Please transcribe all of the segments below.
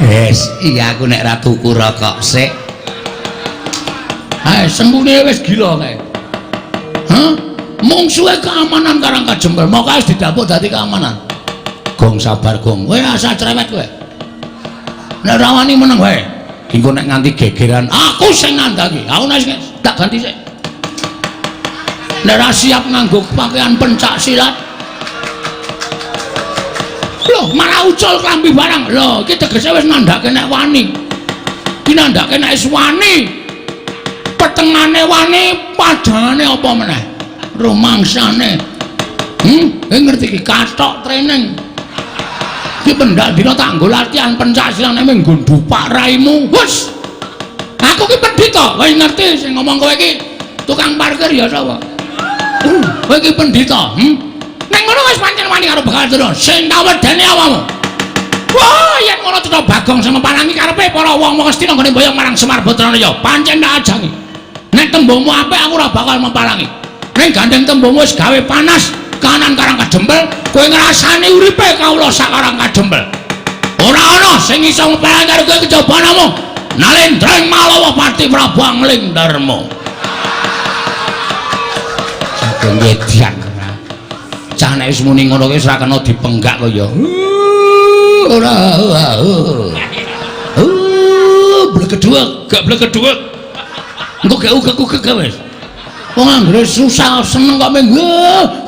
Wes, iya aku nek ra tuku rokok sik. Hai, sembune wis gila kae. Hah? Mungsuhe keamanan Karang Kajempel, moko wis didapuk dadi keamanan. Gong sabar, Gong. Kowe asal cerewet kowe. Nek ora wani meneng wae. Engko nek nganti gegeran, aku sing ngandhaki. Aku nek tak ganti sik. Nek ora siap nganggo pakaian pencak silat. Loh, malah ucul klambi barang. Loh, iki tegese wis nandhake nek wani. Iki nandhake nek wis wani. Petengane wani, padhangane apa meneh? Rumangsane. Kowe ngerti iki kathok training. Iki pendak dina tak nggo latihan pencak silat nek nggo ndupak raimu. Wes. Aku ki pendhita, kowe ngerti sing ngomong kowe iki tukang parkir ya sapa? Kowe iki pendhita, Nek ngono wis pancen wani karo Begawan Durna, sing tak wedeni awakmu. Wah, yen ngono cetha Bagong sing meparangi karepe para wong-wong Astina nggone mboyong marang Semar Badranaya, pancen tak ajangi. Nek tembungmu apik aku ora bakal meparangi. Ning gandeng tembungmu wis gawe panas kanan Karang Kadempel, kowe ngrasani uripe kawula sak Karang Kadempel. Ora ana sing iso meparangi karo kowe kejaba namung Nalendra ing Malawa Pati Prabu Angling Darma. Saking edian. Cah nek wis muni ngono kuwi wis ora kena dipenggak kok ya. Ora. Blegeduwek, gak blegeduwek. Engko gak ugek-ugek wis. Wong anggere susah seneng kok mung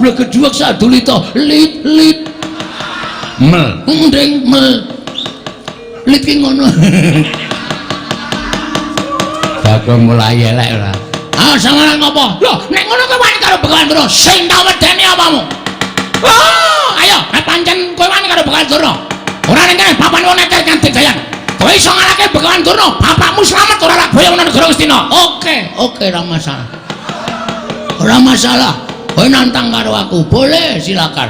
blegeduwek sadulita lit lit. Mel, nding mel. Lit ki ngono. Bagong mulai elek ora. Ah, sampeyan ngopo? Lho, nek ngono kowe wani karo Begawan Durna, sing tak wedeni apamu? Wah, ayo, nek pancen kowe wani karo Begawan Durna. Ora ning kene papan wong neter kanthi dayan. Kowe iso ngalahke Begawan Durna, bapakmu slamet ora lak boyong nang negara Ngastina. Oke, oke, ora masalah. Ora masalah. Kowe nantang karo aku, boleh, silakan.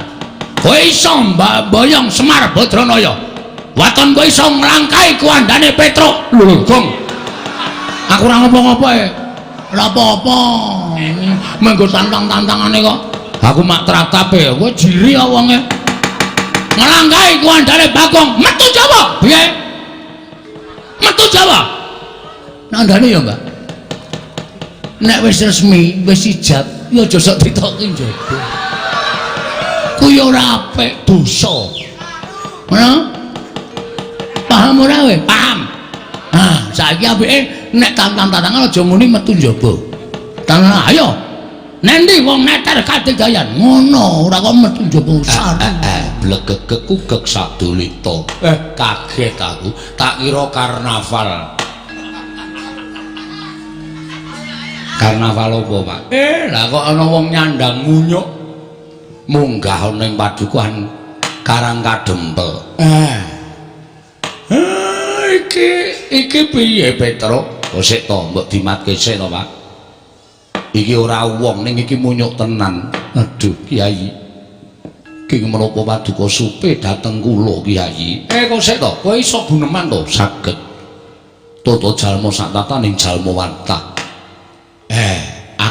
Kowe iso mboyong Semar Badranaya. Waton kowe iso nglangkai kuandane Petruk. Lho, Gong. Aku ora ngopo-ngopo e. Ora apa-apa. Menggo tantang-tantangane kok. Aku mak tratape, kowe jiri kok wonge. Nglangkai kuandane Bagong, metu Jawa. Piye? Metu Jawa. Nandane ya, Mbak. Nek wis resmi, wis ijab, ya aja sok ditoki njaba. Kuwi ora apik, dosa. Ngono? Paham ora kowe? Paham. Nah, saiki apike nek tantang-tantangan aja muni metu njaba. Tanang ayo. Nendi wong neter kadegayan? Ngono, ora kok metu njaba saru. Blegegek kugek sadulita. Kaget aku. Tak kira karnaval. Karnaval apa, Pak? Lah kok ana wong nyandang munyuk munggah ana ing padukuhan Karang Kadempel. Iki iki piye, Petruk? Oh sik to, mbok dimatke sik to, Pak. Iki ora wong ning iki munyuk tenan. Aduh, Kiai. Ki menapa paduka supe dhateng kula, Kiai? Kok sik to? Kowe iso guneman to? Saged. Tata jalma sak tataning jalma wantah.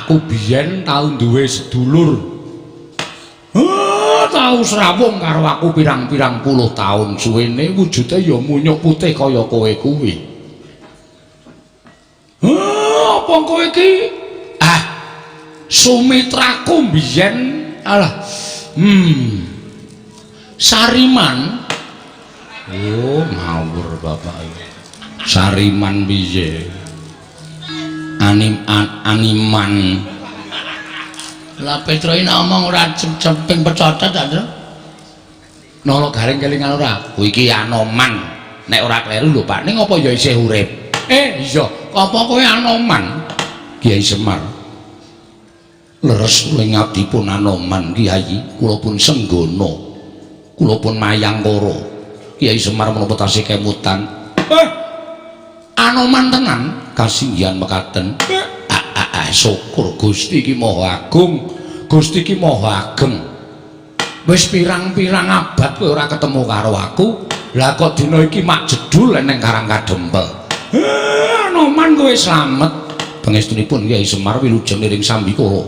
Aku biyen tau duwe sedulur. Tau srawung karo aku pirang-pirang puluh taun suwene, wujude ya munyuk putih kaya kowe kuwi. Apa kowe iki? Ah, sumitraku biyen alah. Sariman. Oh, ngawur bapak iki. Sariman piye? Animan. Lah Petro iki ngomong ora cemping pecocot ta, Tru? Nolo garing kelingan ora? Kuwi iki Anoman. Nek ora kleru lho, Pak. Ning apa ya isih urip? Iya. Apa kowe Anoman? Kiai Semar. Leres kula ngabdipun Anoman, Kiai. Kula pun senggana. Kula pun mayangkara. Kiai Semar menapa tasih kemutan? Anoman tenan kasinggihan mekaten. Syukur Gusti iki Maha Agung. Gusti iki Maha Ageng. Wis pirang-pirang abad kowe ora ketemu karo aku. Lah kok dina iki mak jedul ning Karang Kadempel. Anoman kowe slamet. Pangestunipun Kyai Semar wilujeng niring sambikala.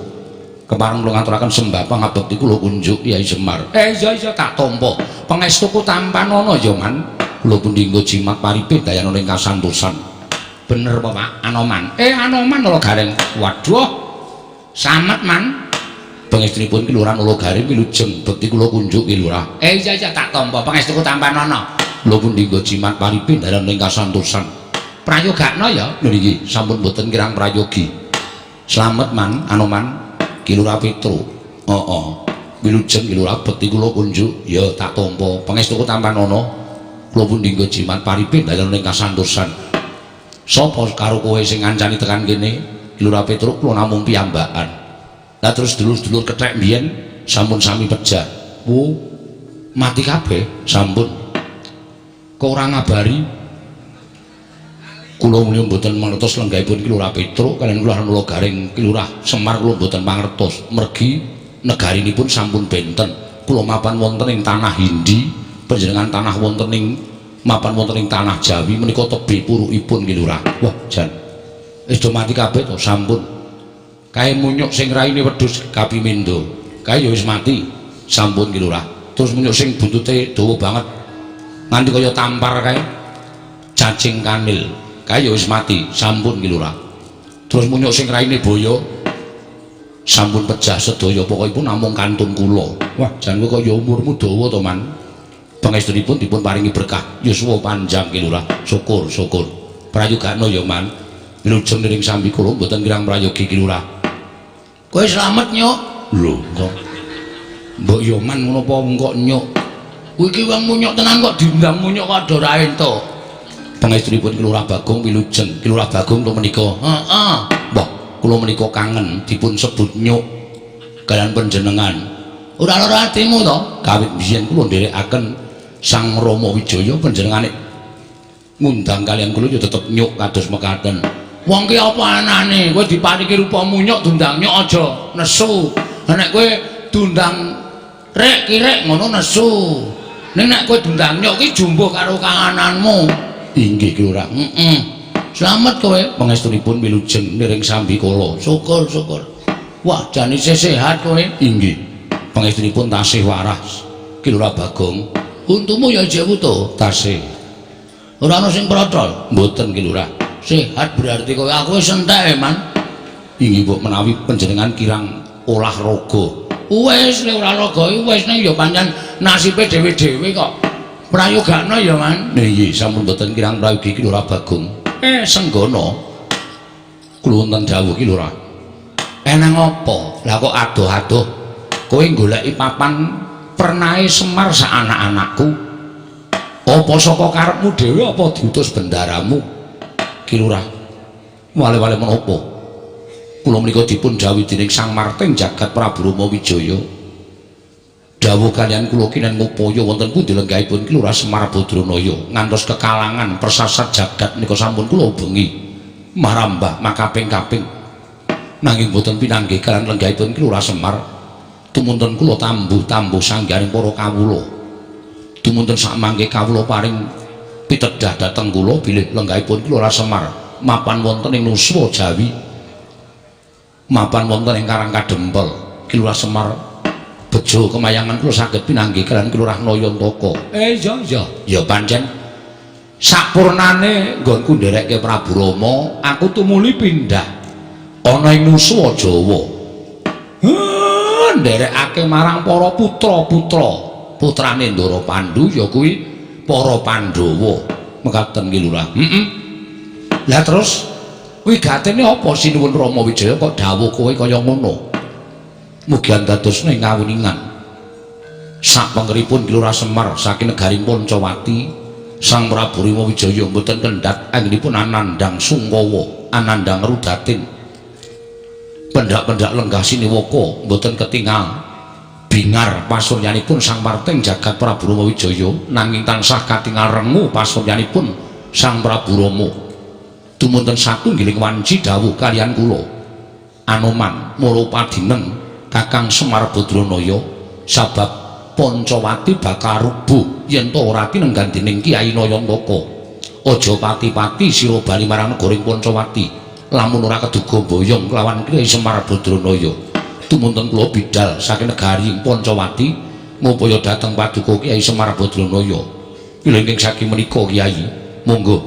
Kepareng kula ngaturaken sembah pangabekti kula kunjuk Kyai Semar. Iya iya tak tampa. Pangestuku tampanana ya, Man. Kula pundi nggo jimat paripe dayana ing kasantosan. Bener apa Pak? Anoman. Anoman Nala Gareng. Waduh. Slamet man. Pangestunipun Ki Lurah Nala Gareng wilujeng bekti kula kunjuk Ki Lurah. Iya iya tak tampa pangestuku tampanana. Kula pundi nggo jimat paripe dayana ing kasantosan. Prayogakno ya. Lho niki sampun boten kirang prayogi. Slamet man Anoman Ki Lurah Petruk. Heeh. Wilujeng Ki Lurah bekti kula kunjuk. Ya tak tampa pangestuku tampanana. Kula pundi nggo jimat paripe dayana ing kasantosan. Sapa karo kowe sing ngancani tekan kene? Ki Lurah Petruk kula namung piyambakan. Lah terus dulur-dulur kethek mbiyen sampun sami pejah. Wo, mati kabeh sampun. Kok ora ngabari? Kula menika mboten mangertos lenggahipun Ki Lurah Petruk kaliyan Lurah Nala Gareng Ki Lurah Semar kula mboten mangertos. Mergi negarinipun sampun benten. Kula mapan wonten ing tanah Hindi, panjenengan tanah wonten ing mapan wonten ing tanah Jawi menika tebih purukipun Ki Lurah. Wah, jan. Wis do mati kabeh to sampun. Kae munyuk sing raine wedhus kapimendo. Kae ya wis mati. Sampun Ki Lurah. Terus munyuk sing buntute dawa banget. Nganti kaya tampar kae. Cacing kanil. Kae ya wis mati. Sampun Ki Lurah. Terus munyuk sing raine boyo sampun pejah sedaya pokokipun namung kantun kula. Wah, jan kowe kaya umurmu dawa to, Man. Pangestunipun dipun paringi berkah yuswa panjang Ki Lurah. Syukur, syukur. Prayogakno ya, Man. Wilujeng niring sambi kula mboten kirang prayogi Ki Lurah. Kowe slamet nyuk. Lho, kok mbok yo man ngono apa kok nyuk. Kowe iki wong munyuk tenan kok diundang munyuk kok ora entuk. Pangestunipun Ki Lurah Bagong wilujeng. Ki Lurah Bagong to menika. Heeh. Mbah, kula menika kangen dipun sebut nyuk kaliyan panjenengan. Ora lara atimu to? Kawit biyen kula nderekaken Sang Rama Wijaya panjenengane ngundang kaliyan kula ya tetep nyuk kados mekaten. Wong ki apa anane? Kowe diparingi rupa munyuk diundang nyuk aja nesu. Nek kowe diundang rek kirek ngono nesu. Ning nek kowe diundang nyuk ki jumbuh karo kangananmu. Inggih Ki Lurah. Heeh. Slamet kowe. Pangestunipun wilujeng niring sambi kala. Syukur syukur. Wah, jan isih sehat kowe. Inggih. Pangestunipun tasih waras. Ki Lurah Bagong. Untumu ya isih utuh. Tasih. Ora ana sing protol. Mboten Ki Lurah. Sehat berarti kowe. Aku wis entek, Man. Inggih mbok menawi panjenengan kirang olahraga. Wis nek ora raga wis ning ya pancen nasibe dhewe-dhewe kok. Prayogakno ya, Man. Nggih, sampun mboten kirang prayogi Ki Lurah Bagong. Senggono. Kula wonten dawuh Ki Lurah. Eneng apa? Lah kok adoh-adoh kowe goleki papan pernahe Semar sak anak-anakku? Apa saka karepmu dhewe apa diutus bendaramu? Ki Lurah. Wale-wale menapa? Kula menika dipun dhawuhi dening Sang Marting Jagat Prabu Rama Wijaya. Dawuh kaliyan kula kinen ngupaya wonten pundi lenggahipun Ki Lurah Semar Badranaya ngantos kekalangan persasat jagat menika sampun kula ubengi marambah makaping-kaping. Nanging boten pinanggih kaliyan lenggahipun Ki Lurah Semar. Tumunten kula tambuh-tambuh sanggaring para kawula. Tumunten sakmangke kawula paring pitedah dhateng kula bilih lenggahipun Ki Lurah Semar mapan wonten ing Nuswa Jawi. Mapan wonten ing Karang Kadempel. Ki Lurah Semar bejo kemayangan kula saged pinanggih kaliyan Ki Lurah Nayantaka. Iya iya. Ya pancen sapurnane nggonku nderekke Prabu Rama, aku tumuli pindah ana ing Nuswa Jawa. Nderekake marang para putra-putra putrane Ndara Pandu ya kuwi para Pandhawa. Mekaten Ki Lurah. Heeh. Lah terus wigatene apa sinuwun Rama Wijaya kok dawuh kowe kaya ngono? Mugi andadosna ing kawuningan. Sapengeripun Ki Lurah Semar saking negari Pancawati, Sang Prabu Rama Wijaya mboten kendhat anggenipun anandhang sungkawa, anandhang rudatin. Pendak-pendak lenggah siniwaka mboten ketingal bingar pasuryanipun Sang Marting Jagat Prabu Rama Wijaya nanging tansah katingal rengu pasuryanipun Sang Prabu Rama. Tumunten satunggiling wanci dawuh kaliyan kula Anoman Moropadineng Kakang Semar Badranaya sabab Pancawati bakal rubuh yen ta ora tinenggan dening Kyai Nayantaka. Aja pati-pati sira bali marang negaring Pancawati lamun ora keduga boyong kelawan Kyai Semar Badranaya. Tumunten kula bidal saking negari Pancawati ngupaya dhateng paduka Kyai Semar Badranaya. Mila ingkang saking menika Kyai, monggo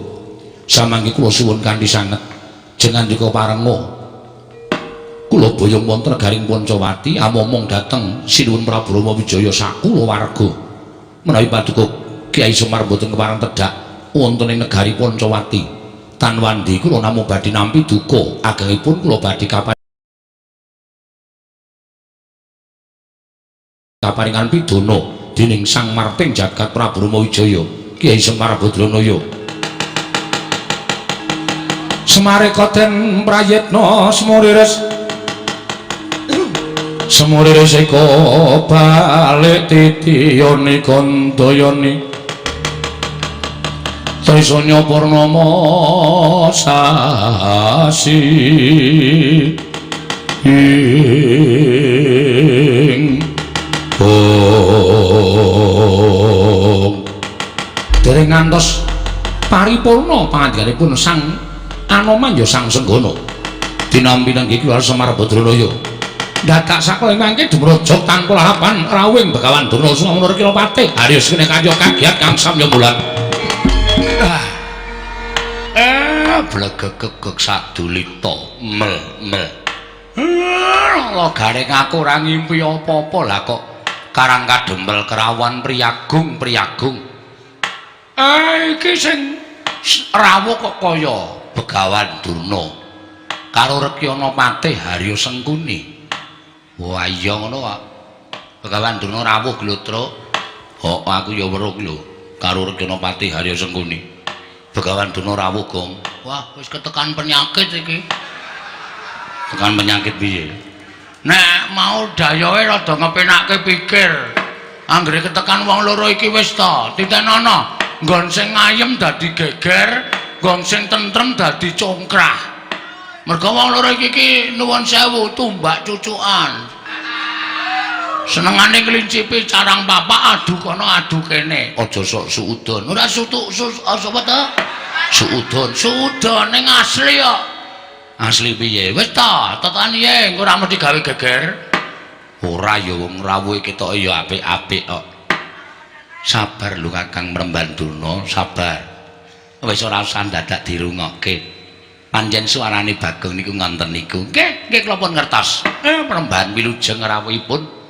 samangke kula suwun kanthi sanget jenengan ndika parenga. Kula boyong wonten negaring Pancawati amomong dhateng Sinuwun Prabu Rama Wijaya sakula warga. Menawi paduka Kyai Semar boten kepareng tedhak wonten ing negari Pancawati. Tan wandi kula namung badhe nampi duka agengipun kula badhe kaparingan pidana dening Sang Marting Jagat Prabu Rama Wijaya Kyai Semar Badranaya. Semareka den prayitna semuriris semuriris eka balik titiyani gandayani Trisanya purnama sasi ing bong. Dereng ngantos paripurna pangandikanipun Sang Anoman ya Sang Senggana dinampi nangge keluar Semar Badranaya. Dadak sakala mangke dumrojog tanpa lalapan rawuhing Begawan Durna Sumanur Kilapati Harya Sene kaya kagiat kang samya mulat. Blegegegeg sadulita mel mel. Lha gareng aku ora ngimpi apa-apa lah kok Karang Kadempel kerawan priyagung priyagung. Iki sing rawuh kok kaya Begawan Durna karo Rekyana Patih Harya Sengkuni. Wah iya ngono kok. Begawan Durna rawuh glotro. Hok aku ya weruh lho karo Rekyana Patih Harya Sengkuni. Begawan Durna rawuh gong. Wah wis ketekan penyakit iki. Tekan penyakit piye? Nek mau dayohe rada ngepenakke pikir. Anggere ketekan wong loro iki wis ta, titenono. Nggon sing ayem dadi geger, nggon sing tentrem dadi congkrah. Mergo wong loro iki iki nuwun sewu tumbak cucukan. Senengane klincipi carang papak adu kono adu kene. Aja sok suudon. Ora sutuk sus apa ta? Suudon, suudon ning asli kok. Asli piye? Wis ta, tekan piye engko ora mesti gawe geger. Ora ya wong rawuhe ketoke ya apik-apik kok. Sabar lho Kakang Mremban Durna, sabar. Wis ora usah dadak dirungokke. Pancen suarane Bagong niku ngonten niku. Nggih, nggih kula pun ngertos. Mremban wilujeng rawuhipun.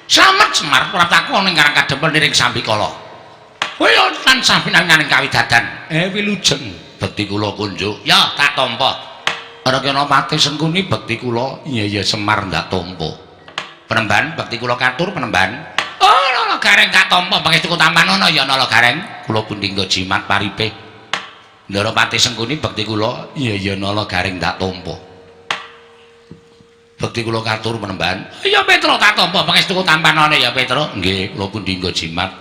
Slamet Semar praptaku ning Karang Kadempel niring sambikala. Kaya tansah pinanganing kawidadan. Wilujeng bekti kula kunjuk. Ya, tak tampa. Rekyana Patih Sengkuni bekti kula. Iya iya Semar ndak tampa. Penemban bekti kula katur penemban. Oh, Nala Gareng tak tampa pangestu tampanana ya Nala Gareng. Kula pundi nggo jimat paripe. Ndara Patih Sengkuni bekti kula. Iya iya Nala Gareng ndak tampa. Bekti kula katur penemban. Iya Petro tak tampa pangestu tampanana ya Petro. Nggih, kula pundi nggo jimat.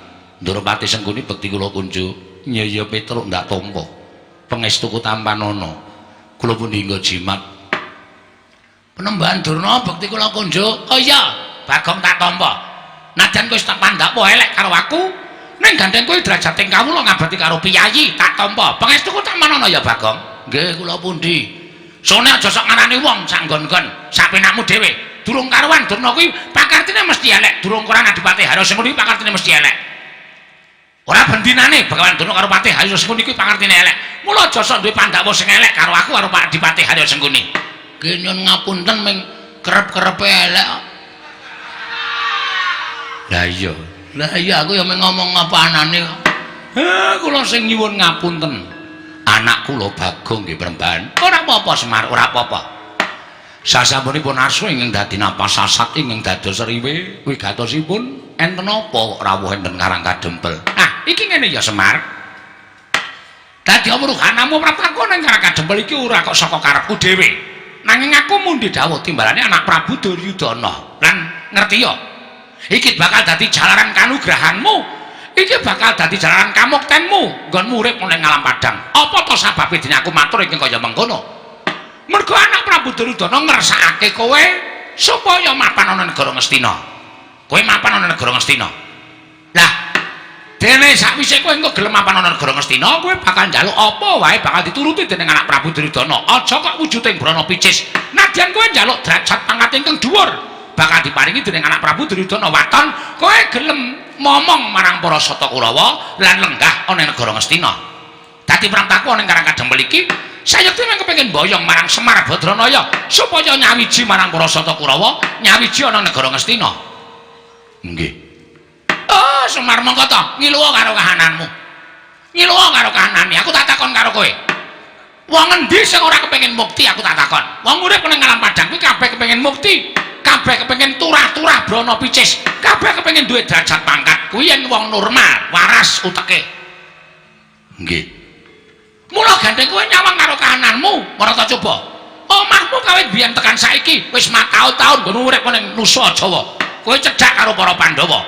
Ndara Patih Sengkuni bekti kula kunjuk. Iya iya Petro ndak tampa. Pangestuku tampanana. Kula pundi nggo jimat. Penemban Durna bekti kula kunjuk. Oh iya, Bagong tak tampa. Najan kowe wis tak pandhakpo elek karo aku, ning gandeng kowe derajating kawula ngabekti karo piyayi tak tampa. Pangestuku tampanana ya Bagong. Nggih, kula pundi. Sone aja sok ngarani wong sak nggon-nggon, sak penakmu dhewe. Durung karuan Durna kuwi pakartine mesti elek, durung karuan Adipati Harya Sengkuni pakartine mesti elek. Ora bendinane Begawan Durna karo Patih Harya Sengkuni kuwi pakartine elek. Mula aja sok duwe pandhawa sing elek karo aku karo Pak Adipati Harya Sengkuni. Nggih nyun ngapunten ming kerep-kerepe elek. Lah iya. Lah iya aku ya mung ngomong apa anane kok. Kula sing nyuwun ngapunten. Anak kula Bagong nggih Premban. Ora apa-apa Semar, ora apa-apa. Sasampunipun asu ingkang dadi napas sasat ingkang dados riwe wigatosipun enten apa kok rawuh enten Karang Kadempel. Ah, iki ngene ya Semar. Dadi amruhanamu praptaku ning Karang Kadempel iki ora kok saka karepku dhewe. Nanging aku mundi dawuh timbalane anak Prabu Duryudana. Lan ngerti ya? Iki bakal dadi jalaran kanugrahanmu. Iki bakal dadi jalaran kamuktenmu nggonmu urip ning alam padang. Apa to sababe dene aku matur ingkang kaya mengkono? Mergo anak Prabu Duryudana ngersakake kowe supaya mapan ana negara Ngastina. Kowe mapan ana negara Ngastina. Lah, dene sakwise kowe engko gelem mapan ana negara Ngastina, kowe bakal njaluk apa wae bakal dituruti dening anak Prabu Duryudana. Aja kok wujuding brana picis. Nadyan kowe njaluk derajat pangkat ingkang dhuwur, bakal diparingi dening anak Prabu Duryudana. Waton kowe gelem momong marang para Sata Kurawa lan lenggah ana ing negara Ngastina. Dadi praptaku ana ing Karang Kadempel iki sayekti mung kepengin boyong marang Semar Badranaya supaya nyawiji marang para Sata Kurawa, nyawiji ana negara Ngastina. Nggih. Oh, Semar mongko to, ngiluwa karo kahananmu. Ngiluwa karo kahanane, aku tak takon karo kowe. Wong endi sing ora kepengin mukti aku tak takon. Wong urip ning alam padang kuwi kabeh kepengin mukti, kabeh kepengin turah-turah brana picis, kabeh kepengin duwe derajat pangkat. Kuwi yen wong normal, waras uteke. Nggih. Mula gandeng kowe nyawang karo kahananmu, ora ta coba. Omahmu kawit biyen tekan saiki wis mataun-taun nggon urip ning Nusa Jawa. Kowe cedhak karo para Pandhawa.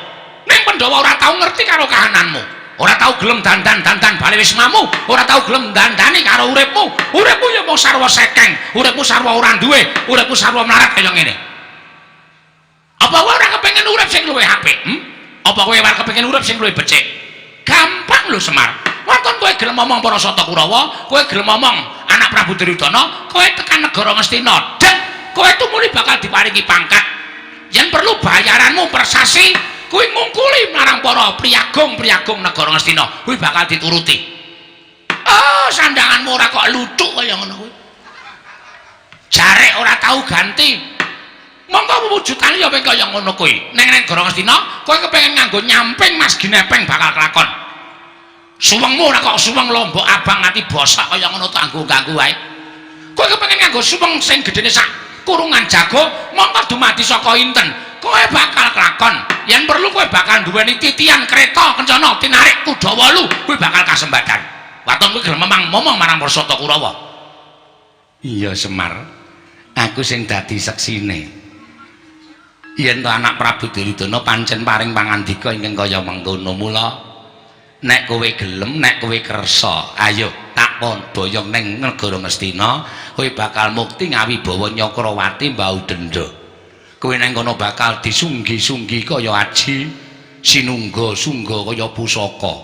Ning Pandhawa ora tau ngerti karo kahananmu. Ora tau gelem dandan-dandan bali wismamu, ora tau gelem dandani karo uripmu. Uripmu ya mung sarwa sekeng, uripmu sarwa ora duwe, uripmu sarwa melarat kaya ngene. Apa kowe ora kepengin urip sing luwih apik? Hmm? Apa kowe ora kepengin urip sing luwih becik? Gampang lho Semar. Wonten kowe gelem ngomong para Sata Kurawa, kowe gelem ngomong anak Prabu Duryudana, kowe tekan negara Ngastina, dek kowe tumuli bakal diparingi pangkat. Yen perlu bayaranmu persasi kuwi ngungkuli marang para priyagung-priyagung negara Ngastina, kuwi bakal dituruti. Oh, sandanganmu ora kok luthuk kaya ngono kuwi. Jarek ora tau ganti. Monggo wujudan ya kaya ngono kuwi. Ning negara Ngastina, kowe kepengin nganggo nyamping Mas Ginepeng bakal kelakon. Suwengmu ora kok suweng lombok abang nganti bosok kaya ngono tanggo ganggu wae. Kowe kepengin nganggo suweng sing gedene sak kurungan jago, mongko dumadi saka inten. Kowe bakal kelakon. Yen perlu kowe bakal duweni titian kereta kencana tinarik kuda wolu, kowe bakal kasembadan. Waton kowe gelem memang momong marang para Sata Kurawa. Iya Semar, aku sing dadi seksine. Yen to anak Prabu Duryudana pancen paring pangandika ingkang kaya mengkono, mula nek kowe gelem, nek kowe kersa, ayo tak boyong ning negara Ngastina, kowe bakal mukti ngawibawa Nyakrawati mbau denda. Kowe nang kono bakal disunggi-sunggi kaya aji, sinungga-sungga kaya pusaka.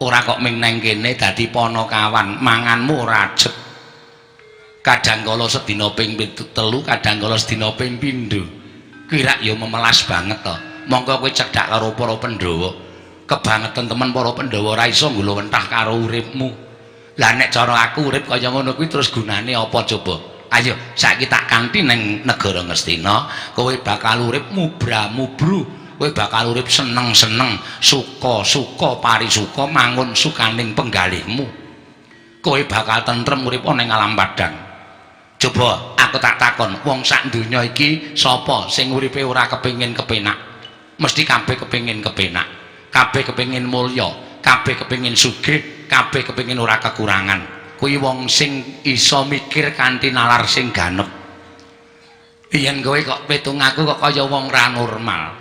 Ora kok ming nang kene dadi panakawan, manganmu ora ajeg. Kadang kala sedina ping 3, kadang kala sedina ping pindho. Kuwi rak ya memelas banget to. Mongko kowe cedhak karo para Pandhawa. Kebangetan temen para Pandhawa ora iso nggulawentah karo uripmu. Lah nek cara aku urip kaya ngono kuwi terus gunane apa coba? Ayo saiki tak kanthi ning negara Ngastina, kowe bakal urip mubra-mubru, kowe bakal urip seneng-seneng, suka-suka parisuka mangun sukaning penggalihmu. Kowe bakal tentrem urip ana ing alam padang. Coba aku tak takon, wong sak donya iki sapa sing uripe ora kepengin kepenak? Mesti kabeh kepengin kepenak, kabeh kepengin mulya, kabeh kepengin sugih, kabeh kepengin ora kekurangan. Kuwi wong sing iso mikir kanthi nalar sing ganep. Yen kowe kok pitung aku kok kaya wong ra normal.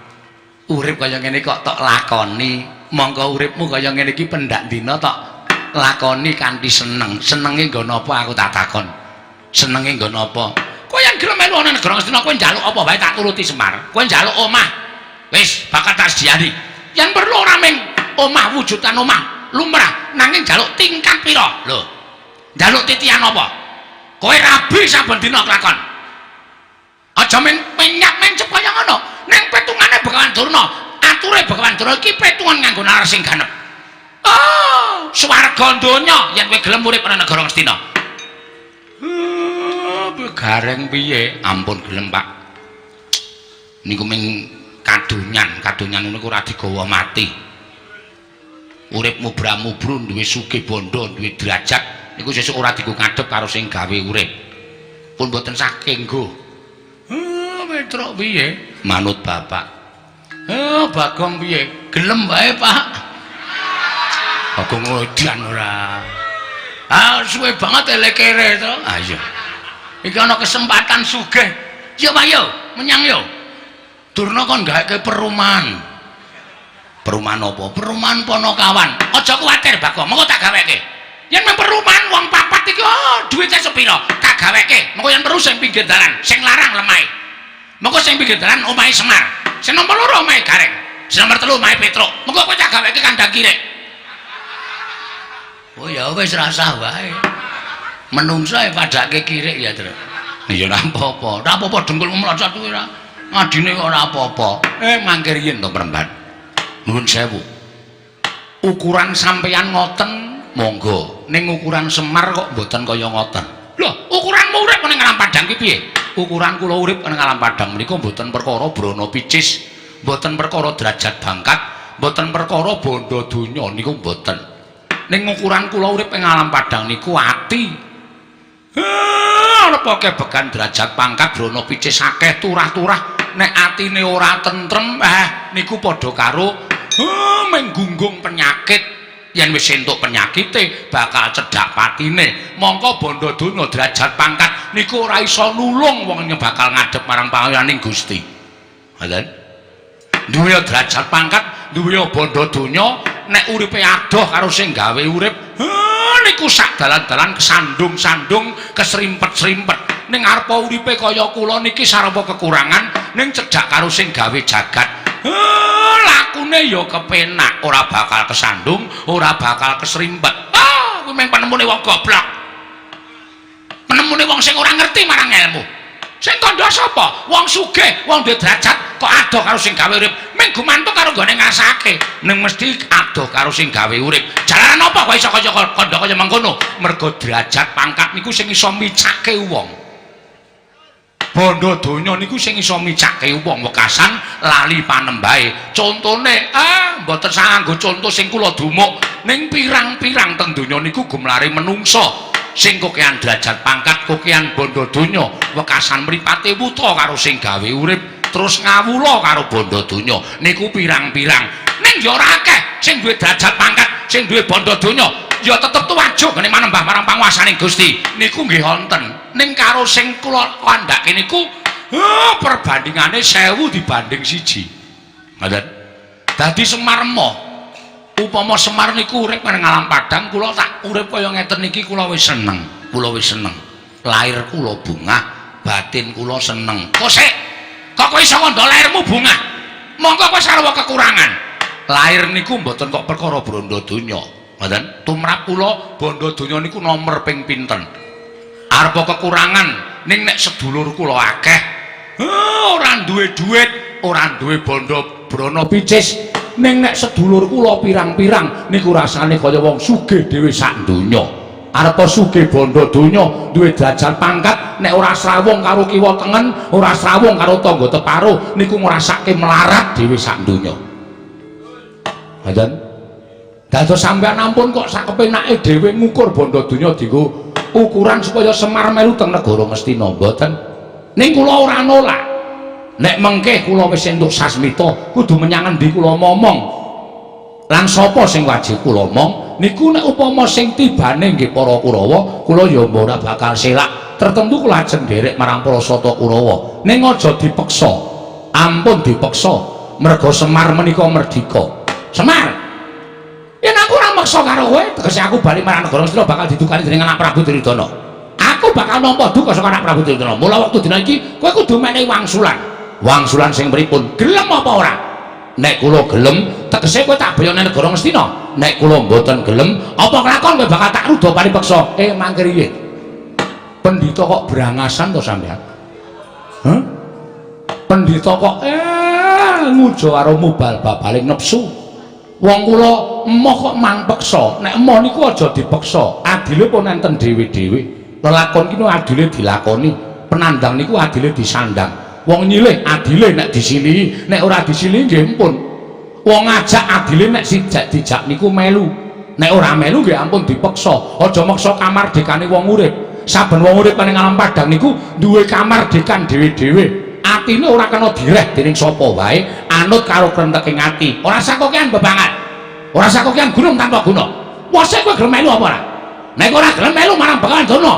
Urip kaya ngene kok tok lakoni, mongko uripmu kaya ngene iki pendak dina tok lakoni kanthi seneng. Senenge nggo napa aku tak takon? Senenge nggo napa? Kowe yen gelem melu ana negara Ngastina kowe njaluk apa wae tak turuti Semar. Kowe njaluk omah, wis bakal tak sediani. Yen perlu ora ming omah wujudan omah lumrah, nanging njaluk tingkat pira? Lho. Njaluk titian apa? Kowe rabi saben dina kelakon. Aja ming menyak mencep kaya ngono. Ning petungane Begawan Durna, ature Begawan Durna iki petungan nganggo nalar sing ganep. Oh, swarga donya yen kowe gelem urip ana negara Ngastina. Gareng piye? Ampun gelem, Pak. Niku ming kadonyan, kadonyan niku ora digawa mati. Urip mubra-mubru duwe sugih bondo, duwe derajat, niku sesuk ora digo ngadhep karo sing gawe urip. Pun mboten saking nggo. Petruk piye? Manut bapak. Bagong piye? Gelem wae, Pak. Bagong edan ora. Ah, suwe banget elekere to. Ah iya. Iki ana kesempatan sugih. Yo, Pak yo, menyang yo. Durna kon gaweke perumahan. Perumahan apa? Perumahan Ponokawan. Aja kuwatir, Bagong, mengko tak gaweke. Yen mung perumahan wong papat iki, oh, duwite sepira? Tak gaweke. Mengko yen perlu sing pinggir dalan, sing larang lemahe. Mengko sing pinggir dalan omahe Semar. Sing nomor 2 omahe Gareng. Sing nomor 3 omahe Petruk. Mengko kowe tak gaweke kandang kirik. Oh ya wis rasah wae. Menungso e padake kirik ya, Tru. Ya ora apa-apa. Ora apa-apa dengkul mlocot kuwi ora. Ngadine kok ora apa-apa. Mangkir yen to Premban. Nuwun sewu. Ukuran sampeyan ngoten monggo, ning ukuran Semar kok mboten kaya ngoten. Lho, ukuranmu urip ning alam padang ki piye? Ukuran kula urip ning alam padang menika mboten perkara brana picis, mboten perkara derajat bangkat, mboten perkara bondo donya niku mboten. Ning ukuran kula urip ing alam padang niku ati. Ana kebegan derajat pangkat brana picis akeh turah-turah, nek atine ora tentrem, niku padha karo menggunggung penyakit. Yen wis entuk penyakite bakal cedhak patine. Mongko bondo donya derajat pangkat niku ora iso nulung wong bakal ngadhep marang pangayaning Gusti. Ngoten. Duwe derajat pangkat, duwe bondo donya, nek uripe adoh karo sing gawe urip, niku sak dalan-dalan kesandung-sandung, kesrimpet-srimpet. Ning arepa uripe kaya kula niki sarwa kekurangan, ning cedhak karo sing gawe jagat. Lakune ya kepenak, ora bakal kesandung, ora bakal kesrimpet. Ah, kuwi mung penemune wong goblok. Penemune wong sing ora ngerti marang ilmu. Sing kandha sapa? Wong sugih, wong duwe derajat kok adoh karo sing gawe urip. Mung gumantung karo nggone ngrasake. Ning mesti adoh karo sing gawe urip. Jalaran apa kok iso kaya kandha kaya mengkono? Mergo derajat pangkat niku sing iso micake wong. Bondo donya niku sing iso micake wong wekasan lali panembahe. Contone, mboten sanggo conto sing kula dumuk, ning pirang-pirang teng donya niku gumlare menungsa sing kokean derajat pangkat, kokean bondo donya, wekasan mripate wuta karo sing gawe urip, terus ngawula karo bondo donya. Niku pirang-pirang. Ning ya ora akeh sing duwe derajat pangkat, sing duwe bondo donya, ya tetep tuwajuk gene manembah marang panguwasaning Gusti. Niku nggih wonten. Ning karo sing kula kandhake niku perbandingane 1000 dibanding 1. Ngoten. Dadi Semar emoh. Upama Semar niku urip nang alam padang, kula tak urip kaya ngeten iki kula wis seneng. Kula wis seneng. Lahir kula bungah, batin kula seneng. Kok sik? Kok kowe iso ngandha lahirmu bungah? Monggo kowe sarwa kekurangan. Lahir niku mboten kok perkara bondo donya. Ngoten. Tumrap kula bondo donya niku nomer ping pinten. Arepa kekurangan ning nek sedulur kula akeh, ora duwe duit, ora duwe bondo brana picis, ning nek sedulur kula pirang-pirang niku rasane kaya wong sugih dhewe sak donya. Arepa sugih bondo donya, duwe derajat pangkat, nek ora srawung karo kiwa tengen, ora srawung karo tangga teparo, niku ngrasake melarat dhewe sak donya. Ngoten. Dados sampeyan ampun kok sak kepenake dhewe ngukur bondo donya dienggo ukuran supaya Semar melu teng negara Ngastina, mboten. Ning kula ora nolak. Nek mengke kula wis entuk sasmita, kudu menyang endi kula momong. Lan sapa sing wajib kula omong niku nek upama sing tibane nggih para Kurawa, kula ya ora bakal selak. Tertentu kula ajeng nderek marang para Sata Kurawa. Ning aja dipeksa. Ampun dipeksa. Merga Semar menika merdika. Semar, yen aku ora meksa karo kowe, tegese aku bali marang negara Ngastina bakal didukani dening anak Prabu Duryudana. Aku bakal nampa duka saka anak Prabu Duryudana. Mula wektu dina iki kowe kudu menehi wangsulan. Wangsulan sing pripun? Gelem apa ora? Nek kula gelem, tegese kowe tak boyone negara Ngastina. Nek kula mboten gelem, apa kelakon kowe bakal tak ruda paripeksa? Mangke riye? Pendhita kok brangasan to sampean? Hah? Pendhita kok ngujo karo mubal babaling nepsu. Wong kula emoh kok mang peksa. Nek emoh niku aja dipeksa. Adile pun enten dhewe-dhewe. Lelakon ki adile dilakoni, penandang niku adile disandang. Wong nyilih adile nek disilihi, nek ora disilihi nggih ampun. Wong ngajak adile nek sijak dijak niku melu. Nek ora melu nggih ampun dipeksa. Aja meksa kamardikane wong urip. Saben wong urip ning alam padang niku duwe kamardikan dhewe-dhewe. Atine ora kena direh dening sapa wae, anut karo krenteking ati. Ora sakokean bebangan. Ora sakokean gunung tanpa guna. Wose kowe gelem melu apa ora? Nek ora gelem melu marang Begawan Durna.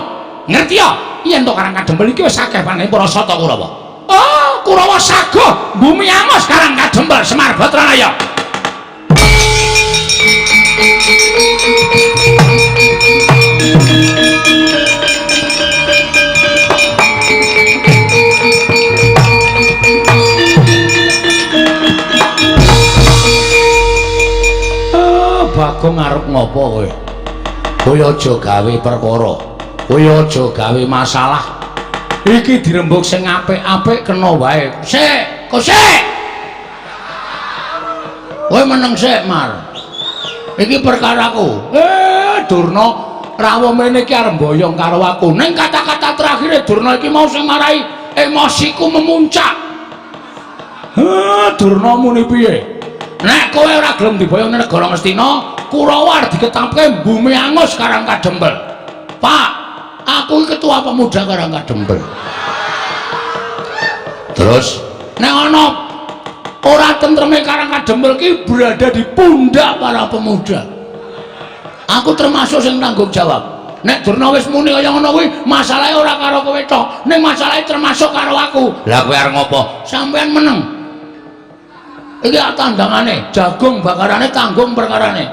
Ngerti ya? Yen to Karang Kadempel iki wis akeh panene para Sata Kurawa. Oh, Kurawa sago bumi amos Karang Kadempel Semar Batranaya. Bagong arep ngopo kowe? Kowe aja gawe perkara. Kowe aja gawe masalah. Iki dirembug sing apik-apik kena wae. Sik, kok sik. Kowe meneng sik, Mar. Iki perkaraku. Durna rawuh mrene iki arep mboyong karo aku. Ning kata-kata terakhire Durna iki mau sing marai emosiku memuncak. Heh, Durna muni piye? Nek kowe ora gelem diboyong ning negara Ngastina, Kurawa arep diketapke bumi angus Karang Kadempel. Pak, aku iki ketua pemuda Karang Kadempel. Terus nek ana ora tentreme Karang Kadempel ki berada di pundak para pemuda. Aku termasuk sing tanggung jawab. Nek Durna wis muni kaya ngono kuwi, masalahe ora karo kowe tok, ning masalahe termasuk karo aku. Lah kowe arep ngopo? Sampeyan meneng. Iki tandangane, jagung bakarane tanggung perkarane.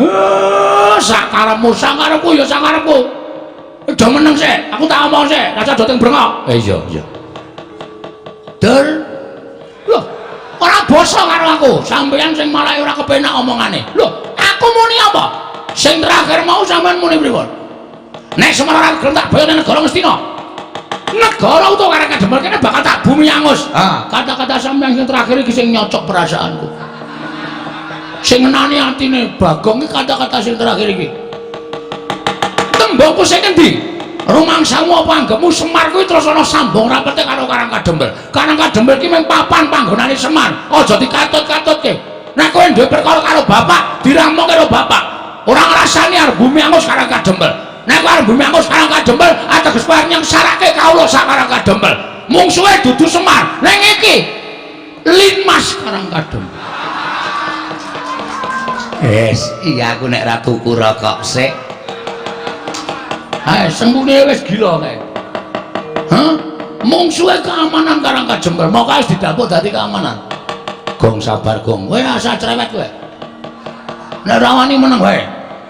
Heh, sakarepmu, sakarepku ya sakarepku. Aja meneng sik, aku tak omong sik, rasa do teng brengok. Iya, iya. Dur. Loh, ora basa karo aku. Sampeyan sing malah ora kepenak omongane. Loh, aku muni apa? Sing terakhir mau sampeyan muni pripun? Nek Semar ora gelem tak boyong negara Ngastina. Negara utawa Karang Kadempel kene bakal tak bumi angus. Ah, kata-kata sampeyan sing terakhir iki sing nyocok perasaanku. Sing ngenani atine Bagong iki kata-kata sing terakhir iki. Tembungku sing endi? Rumangsamu apa anggepmu Semar kuwi terus ana sambung rapete karo Karang Kadempel. Karang Kadempel iki mung papan panggonane Semar. Aja dikatut-katutke. Nek kowe duwe perkara karo bapak, diramung karo bapak. Ora ngrasani arep bumi angus Karang Kadempel. Nek kowe arep bumi angus Karang Kadempel, ateges kowe arep nyengsarake kawula sak Karang Kadempel. Mungsuhe dudu Semar, ning iki Linmas Karang Kadempel. Wis, iya aku nek ra tuku rokok sik. Hai, sembune wis gila kae. Hah? Mungsuhe keamanan Karang Kadempel, moko wis didapuk dadi keamanan. Gong sabar, Gong. Kowe asal cerewet kowe. Nek ora wani meneng wae.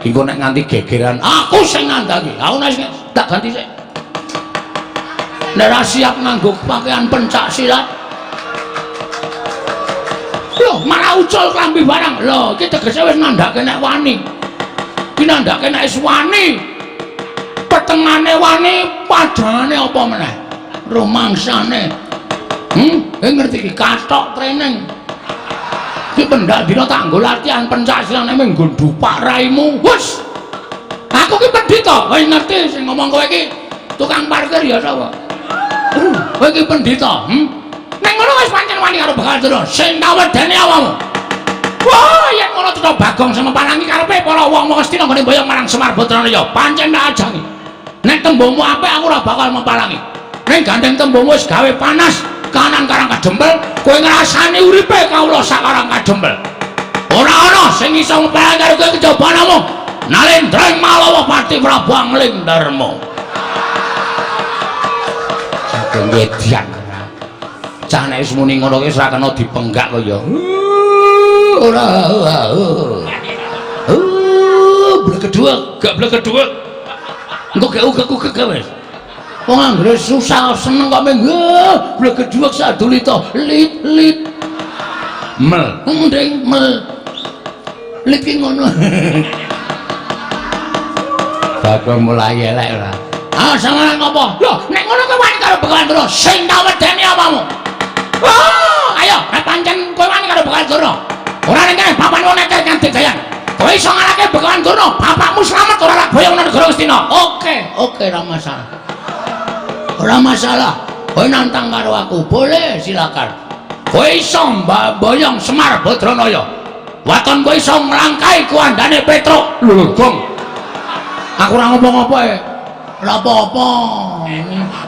Engko nek nganti gegeran, aku sing ngandani. Aku nek tak ganti sik. Nek ora siap nganggo pakaian pencak silat. Loh, malah ucul klambi barang. Loh, iki tegese wis nandhake nek wani. Iki nandhake nek wis wani. Petengane wani, padhangane apa meneh? Rumangsane. Ngerti iki kathok training. Iki pendak dina tak nggo latihan pencak silat nek nggo dupak raimu. Wes. Aku ki pendhita. Kowe ngerti sing ngomong kowe iki tukang parkir ya sapa? Kowe iki pendhita, Nek ngono wis pancen wani karo Bakal Durna. Sing tak wedeni awakmu. Wah, yen ngono cetha Bagong semeparangi karepe para wong-wong Ngastina nggone mboyong marang Semar Badranaya. Pancen tak ajangi. Nek tembungmu apik aku ora bakal meparangi. Ning gandeng tembungmu wis gawe panas kanan Karang Kadempel, kowe ngrasani uripe kawula sak Karang Kadempel. Ora ana sing iso meparangi karo kowe kejaba namung Nalendra ing Malawa Pati Prabu Angling Darma. Saking wedian. Cah nek wis muni ngono ki wis ora kena dipenggak kok ya. Ora. Blekedhuwek, gak blekedhuwek. Engko gak ugek-ugek wis. Wong anggere susah seneng kok mung blekedhuwek sadulita lit lit. Mel, nding mel. Lit ki ngono. Bagong mulai elek ora. Ah, sampeyan ngopo? Lho, nek ngono kowe wani karo Begawan Durna, sing tak wedeni apamu? Wah, ayo, nek pancen kowe wani karo Begawan Durna. Ora ning kene papan wong neker kanthi dayan. Kowe iso ngalahke Begawan Durna, bapakmu slamet ora lak boyong nang negara Ngastina. Oke, oke, ora masalah. Ora masalah. Kowe nantang karo aku, boleh, silakan. Kowe iso mboyong Semar Badranaya. Waton kowe iso nglangkai kuandane Petruk. Lho, Gong. Aku ora ngomong apa e. Ora apa-apa.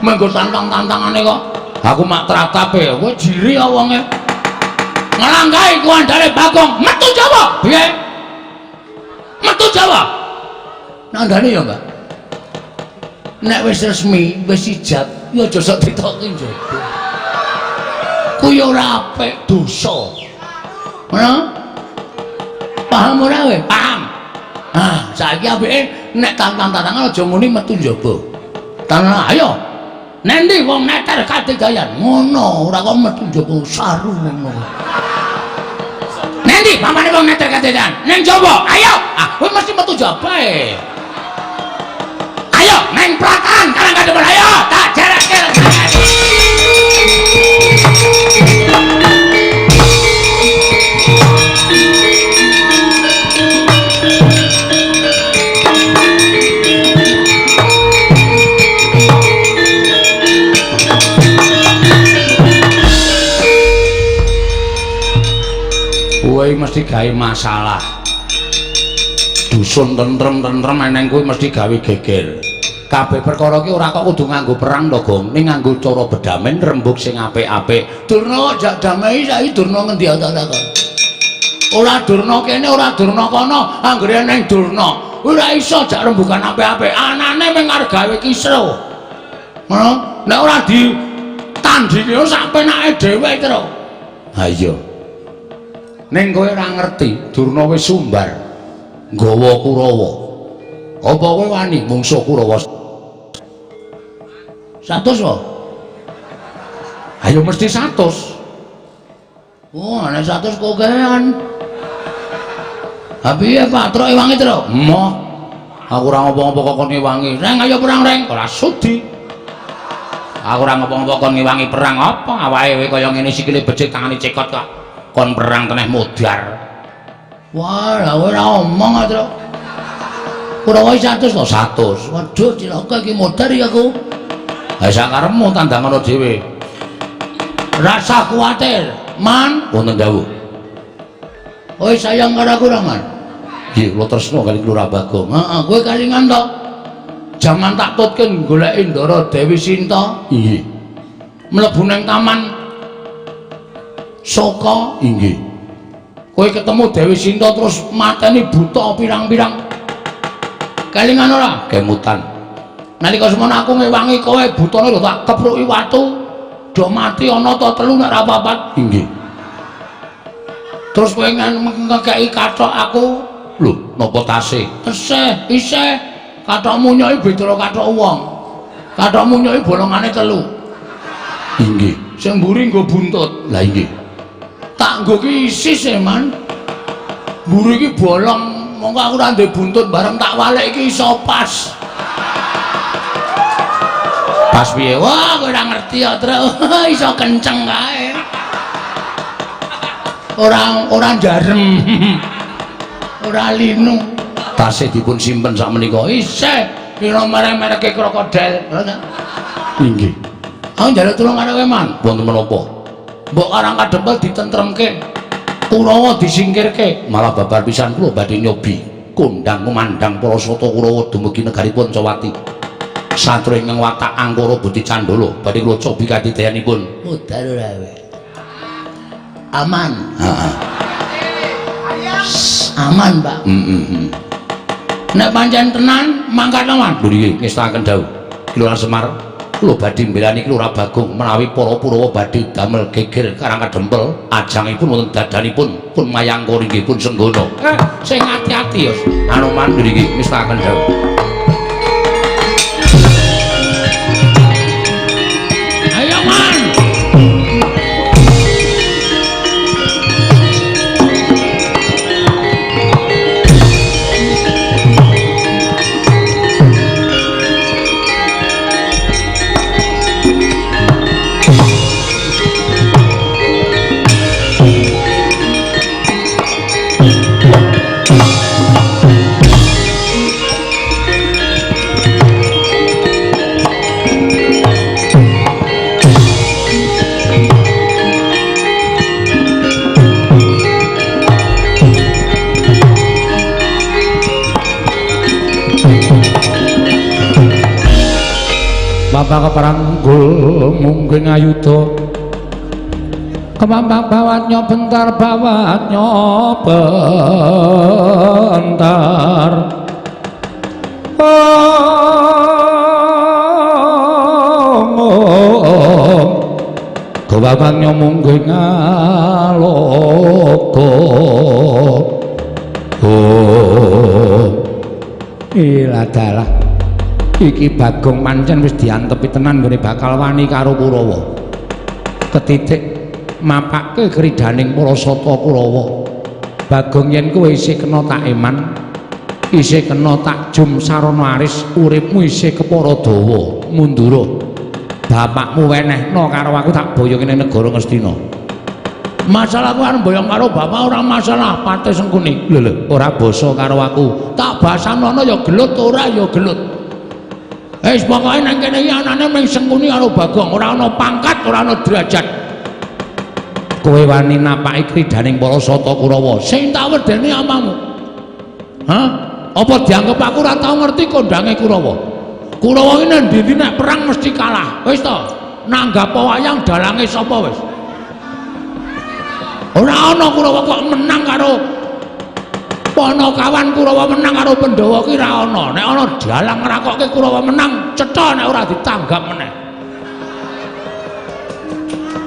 Menggo tantang-tantangane kok. Aku mak tratape, kowe jiri ya wonge. Nglangkai kuandane Bagong, metu Jawa. Piye? Metu Jawa. Nandane ya, Mbak. Nek wis resmi, wis ijab, ya aja sok ditoki njaba. Kuwi ora apik, dosa. Ngono? Paham ora kowe? Paham. Ah, saiki apike nek tantang-tantangan aja muni metu njaba. Tanah ayo. Nendi wong neter kadegayan? Ngono, ora kok metu njaba saru ngono. Nendi pamane wong neter kadegayan? Ning njaba. Ayo. Ah, kowe mesti metu njaba e. Ayo neng pratan Karang Kadempel ayo tak jereke. Kuwi mesti gawe masalah. Dusun tentrem-tentrem eneng kuwi mesti gawe geger. Kabeh perkara ki ora kok kudu nganggo perang to, Gong. Ning nganggo cara bedamen rembug sing apik-apik. Durna jak damai saiki Durna ngendi ta takon. Ora Durna kene, ora Durna kono, anggere eneng Durna. Ora iso jak rembugan apik-apik. Anane mung arep gawe kisruh. Ngono? Nek ora ditandingi sak penake dhewe terus. Ha iya. Ning kowe ora ngerti, Durna wis sumbar nggawa Kurawa. Apa kowe wani mungsuh Kurawa? 100 kok. Ayo mesti 100. Oh, ana 100 kokean. Ha piye Pak Truk ewangi, Truk? Emoh. Aku ora ngopo-ngopo kok kon ngewangi. Reng ayo perang, Reng. Ora sudi. Aku ora ngopo-ngopo kon ngewangi perang apa? Awake kowe kaya ngene sikile becik tangane cekot kok. Kon perang teneh modar. Wah, lah kowe ora omong, Truk. Kurawa 100 to 100. Waduh, cilaka iki modar iki aku. Ha sakarepmu tandang ngono dhewe. Rasa kuwatir, Man. Wonten dawuh. Kowe sayang karo aku ora, Man? Nggih, kula tresna kali Lurah Bagong. Heeh, kowe kalingan to? Jaman tak tutke goleki Ndara Dewi Sinta. Inggih. Mlebu nang taman Soka. Inggih. Kowe ketemu Dewi Sinta terus mateni buta pirang-pirang. Kelingan ora? Kemutan. Nalika semono aku ngewangi kowe butane lho tak kepruki watu. Do mati ana ta telu nek ora papat. Inggih. Terus kowe ngekeki kathok aku. Lho, napa tase? Tesih, isih. Kathokmu nyoki beda kathok wong. Kathokmu nyoki bolongane telu. Inggih. Sing mburi nggo buntut. Lah inggih. Tak nggo ki isis e, Man. Mburi iki bolong, mongko aku ora ndek buntut bareng tak walik iki iso pas. Pas piye? Wah, kowe ora ngerti ya, Truk. Iso kenceng kae. Ora jarem. Ora linu. Tase dipun simpen sak menika. Isih pira merek-mereke krokodil. Inggih. Aku njaluk tulung karo kowe, Man. Wonten menapa? Mbok Karang Kadempel ditentremke. Kurawa disingkirke. Malah babar pisan kula badhe nyobi kondang kumandhang para sata Kurawa dumugi negari Pancawati. Satria ingkang watak angkara budi candala badhe kula cobi kadidayanipun. Mudhar ora kowe. Aman. Heeh. Aman, Pak. Heeh. Nek pancen tenan mangkat aman. Lho nggih, ngestakaken dawuh. Ki Lurah Semar, kula badhe mbelani Ki Lurah Bagong menawi para Purawa badhe damel geger Karang Kadempel, ajangipun wonten dadanipun pun mayangkara inggih pun senggana. Sing ati-ati ya. Anoman nggih ngestakaken dawuh. Ayo, Man. Bapak keparanggul mungkin ayuda kemambang bawatnya bentar bawatnya bentar. Oh, kebabangnya mungkin ngaloka. Oh, iladalah iki Bagong pancen wis diantepi tenan nggone bakal wani karo Kurawa. Ketitik mapake kridaning para sata Kurawa. Bagong yen kowe isih kena tak eman, isih kena tak jum sarana aris, uripmu isih kepara dawa, mundura. Bapakmu wenehno karo aku tak boyong ning negara Ngastina. Masalah aku arep boyong karo bapak ora masalah, pate Sengkuni. Lho lho, ora basa karo aku. Tak basanono ya gelut ora ya gelut. Wis pokoke nang kene iki anane mung Sengkuni karo Bagong, ora ana pangkat, ora ana derajat. Kowe wani napaki kridaning para Sata Kurawa. Sing tak wedeni apamu? Hah? Apa dianggep aku ora tau ngerti kondange Kurawa? Kurawa iki nek ndi-ndi nek perang mesti kalah. Wis to, nanggap wayang dalange sapa wis? Ora ana Kurawa kok menang karo Panakawan Kurawa menang karo Pandhawa ki ora ana. Nek ana dalang ngrakokke Kurawa menang, cetha nek ora ditanggap meneh.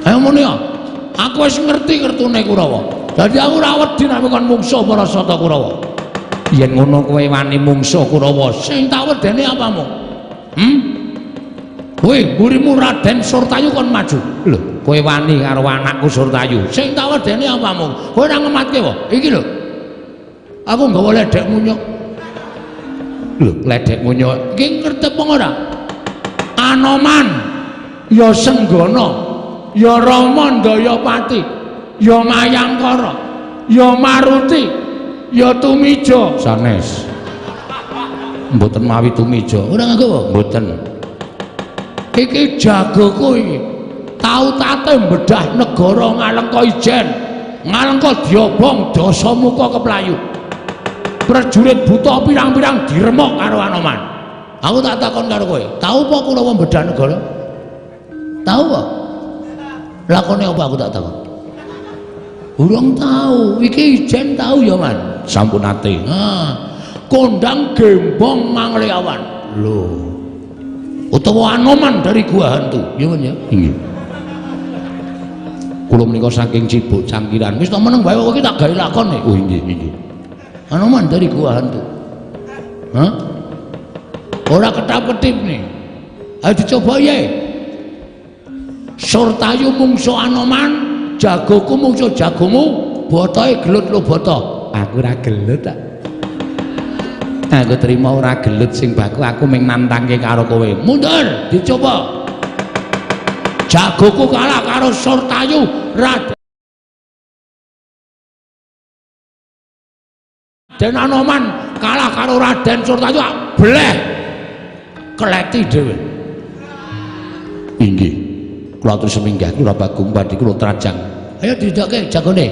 Ayo muni ya. Aku wis ngerti kertune Kurawa. Dadi aku ora wedi nek kon mungsuh para Sata Kurawa. Yen ngono kowe wani mungsuh Kurawa, sing tak wedeni apamu? Hmm? Kowe mburimu Raden Surtayu kon maju. Lho, kowe wani karo anakku Surtayu. Sing tak wedeni apamu? Kowe ora ngematke wae. Iki lho. Aku nggawa ledek munyuk. Lho, ledek munyuk. Iki ngerti apa ora? Anoman ya Senggana, ya Rama Ndayapati, ya Mayangkara, ya Maruti, ya Tumija. Sanes. Mboten mawi Tumija. Ora nganggo apa? Mboten. Iki jagoku iki. Tau tate mbedah negara Ngalengka Ijen, Ngalengka diobong Dasamuka keplayu. Prajurit buta pirang-pirang diremuk karo Anoman. Aku tak takon karo kowe, tau apa Kurawa mbedah negara? Tau apa? Lakone apa aku tak takon? Urung tau. Iki ijen tau ya, Man? Sampun nate. Ha. Kondang gembong Mangleawan. Lho. Utawa Anoman dari Gua Hantu. Ya, Man ya? Inggih. Kula menika saking Cibuk Cangkiran. Wis tak meneng wae kok iki tak gawe lakon. Oh inggih, inggih. Anoman dari Gua Hantu. Hah? Ora ketap-ketip nih. Ayo dicoba ya. Surtayu mungsuh Anoman, jagoku mungsuh jagomu, botoe gelut lo boto. Aku ora gelut tak. Aku terima ora gelut sing baku, aku mung nantangke karo kowe. Mundur, dicoba. Jagoku kalah karo Surtayu Raden Anoman kalah karo Raden Surtayu, bleh kleti dhewe. Inggih. Kula terus minggah kula Bagong badhe kula trajang. Ayo didoke jagone.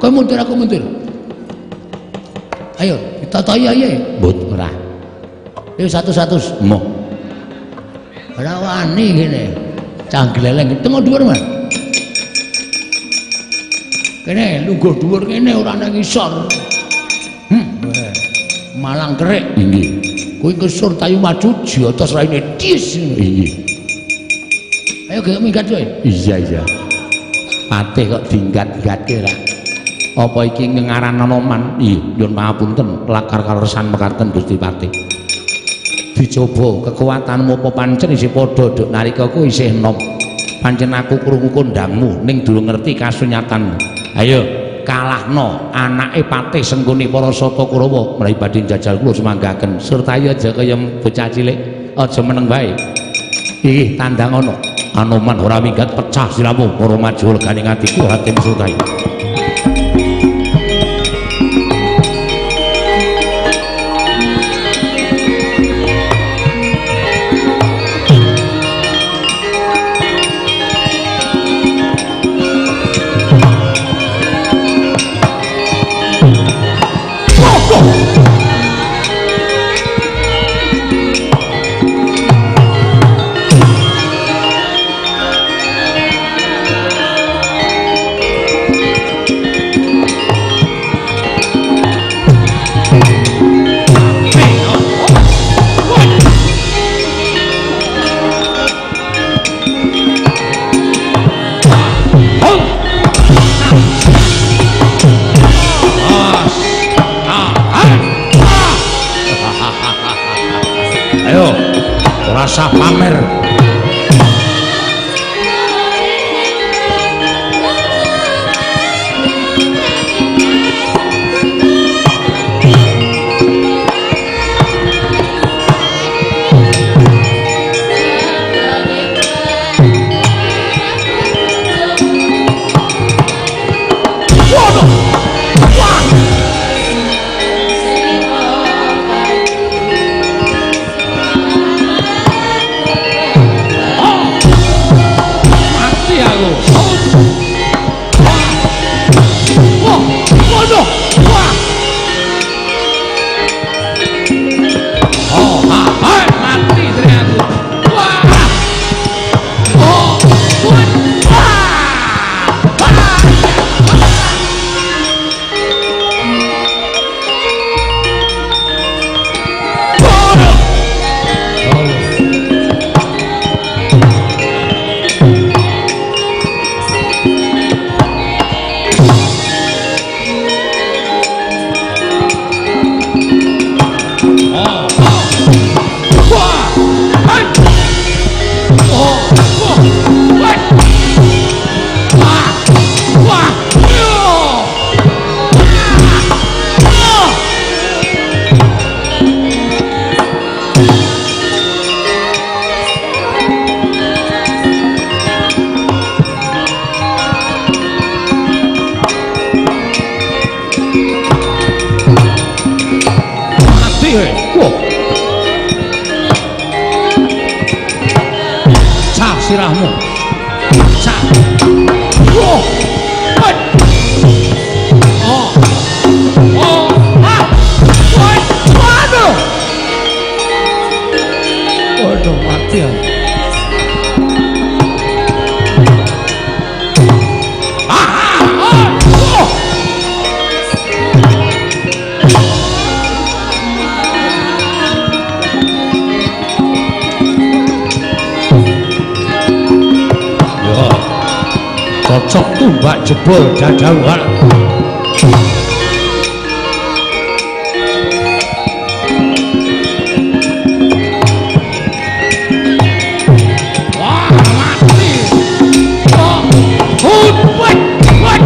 Kowe mundur aku mundur. Ayo ditatahi ae. Mbut ora. Ayo satu-satu. Moh. Ora wani kene. Cah gleleng tengok dhuwur, Mas. Kene lungguh dhuwur kene ora nang ngisor. Malang kerik. Inggih. Kuwi Surtayu maju jotos raine dis. Inggih. Ayo gek minggat kowe. Iya iya. Patih kok dinggat-gatke ra. Apa iki ngengaran Anoman? Iya, nyuwun pangapunten lakar kaleresan mekaten Gusti Patih. Dicoba kekuatanmu apa pancen isih padha duk nalika ku isih enom. Pancen aku krungu kondangmu ning durung ngerti kasunyatanmu. Ayo kalahno anake Patih Sengkuni para Sata Kurawa menawi badhe njajal kula sumanggaken. Surtayu aja kaya bocah cilik, aja meneng wae. Iki tandang ana. Anoman ora minggat pecah siramu para maju legane atiku Hatim Surtayu. Ayo, ora usah pamer. Mati kowe. Wah. Cah sirahmu. Cah. Wah. Oh. Oh. Ah. Waduh. Waduh mati ya. Cocok tumbak jebol dadawal. Wah, mati. Oh, hut, hut, hut.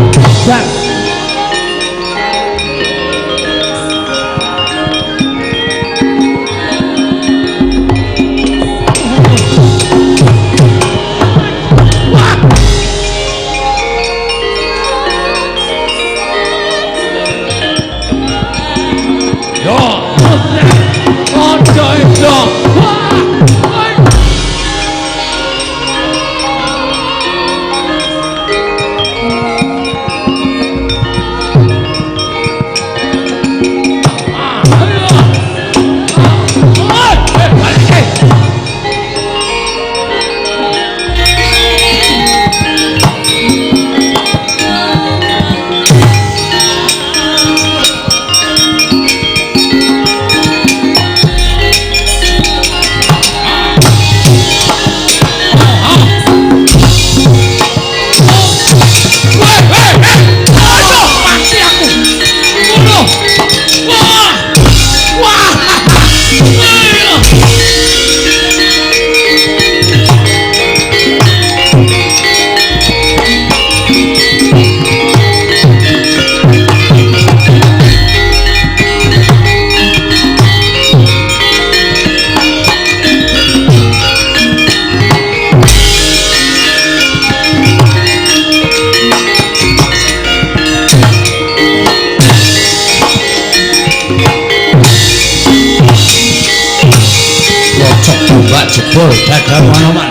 Jebol dadar Anoman.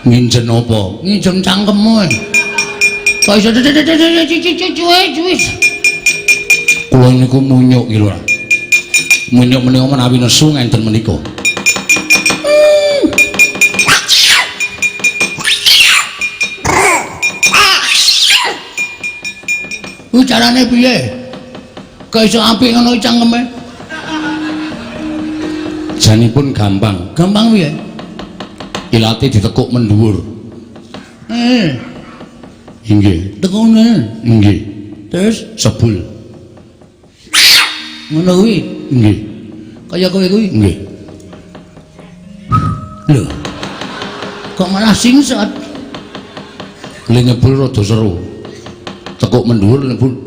Nginjen apa? Nginjen cangkemmu. Kok iso cuwe. Kula niku munyuk iki lho. Munyuk menika menawi nesu ngenten menika. Kuwi carane piye? Kok iso apik ngono cangkeme? Janipun gampang. Gampang piye? Ilate ditekuk mendhuwur. Inggih. Tekune. Inggih. Terus sebul. Ngono kuwi. Nggih. Kaya kowe kuwi. Nggih. Lho. Kok malah singsat? Le nyebul rada seru. Tekuk mendhuwur nyebul.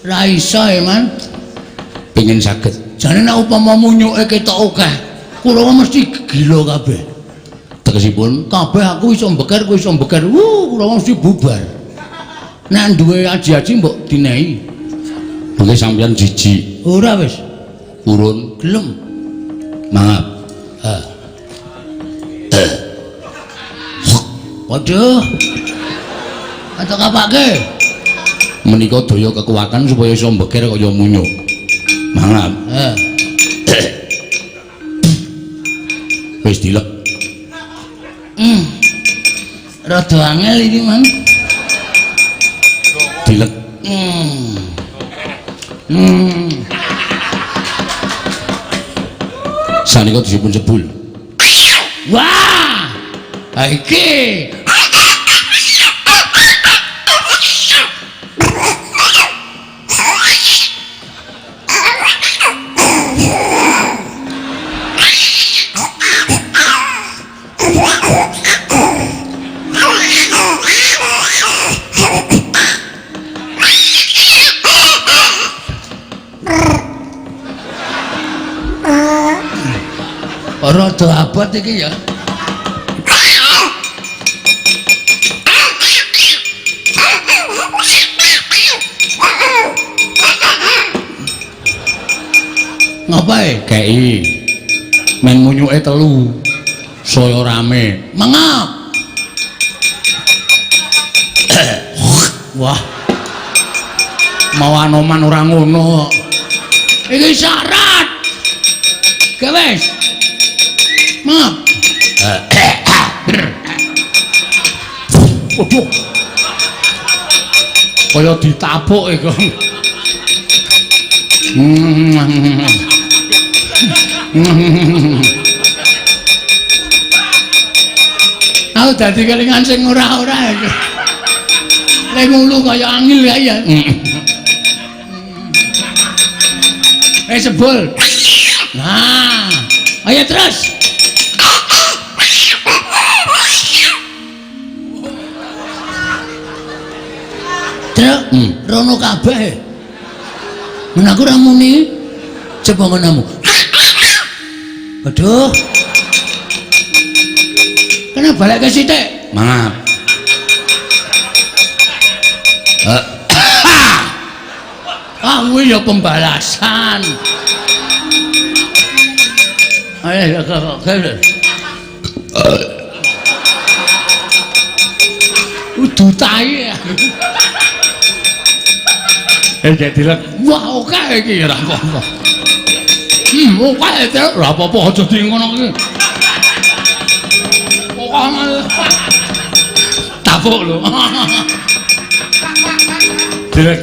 Ra iso, Eman. Pengen saged. Jane nek upama munyuke ketok akeh, Kurawa mesti gila kabeh. Tegesipun kabeh aku iso mbeker, kowe iso mbeker. Kurawa mesti bubar. Nek duwe aji-aji mbok dinehi. Mengke sampeyan jijik. Ora wis. Purun gelem. Maaf. Waduh. Atok apake? Menika daya kekuatan supaya iso mbeker kaya munyuk. Mangap. Wis dilek. Rada angel iki, Man. Dilek. Sanika disipun jebul. Wah! Ha iki. Rada abot iki ya. Ngapae? Kei. Men munyuke telu. Saya rame. Mangap. Wah. Mau Anoman ora ngono. Iki syarat. Gawe. Maaf. Waduh. Kaya ditapuk iku. Aku dadi kelingan sing ora-ora iki. Lek ngulu kaya angil kae ya. Sebul. Nah, ayo terus. Truk, rono kabeh. Men aku ora muni. Coba ngonomu. Waduh. Kena balik ke sithik. Maaf. Ah, kuwi ya pembalasan. Ayo, kok. Udu tae. Dilek. Wah, oke iki ora apa-apa. Oke, ora apa-apa aja di ngono iki. Tapuk lho. Dilek.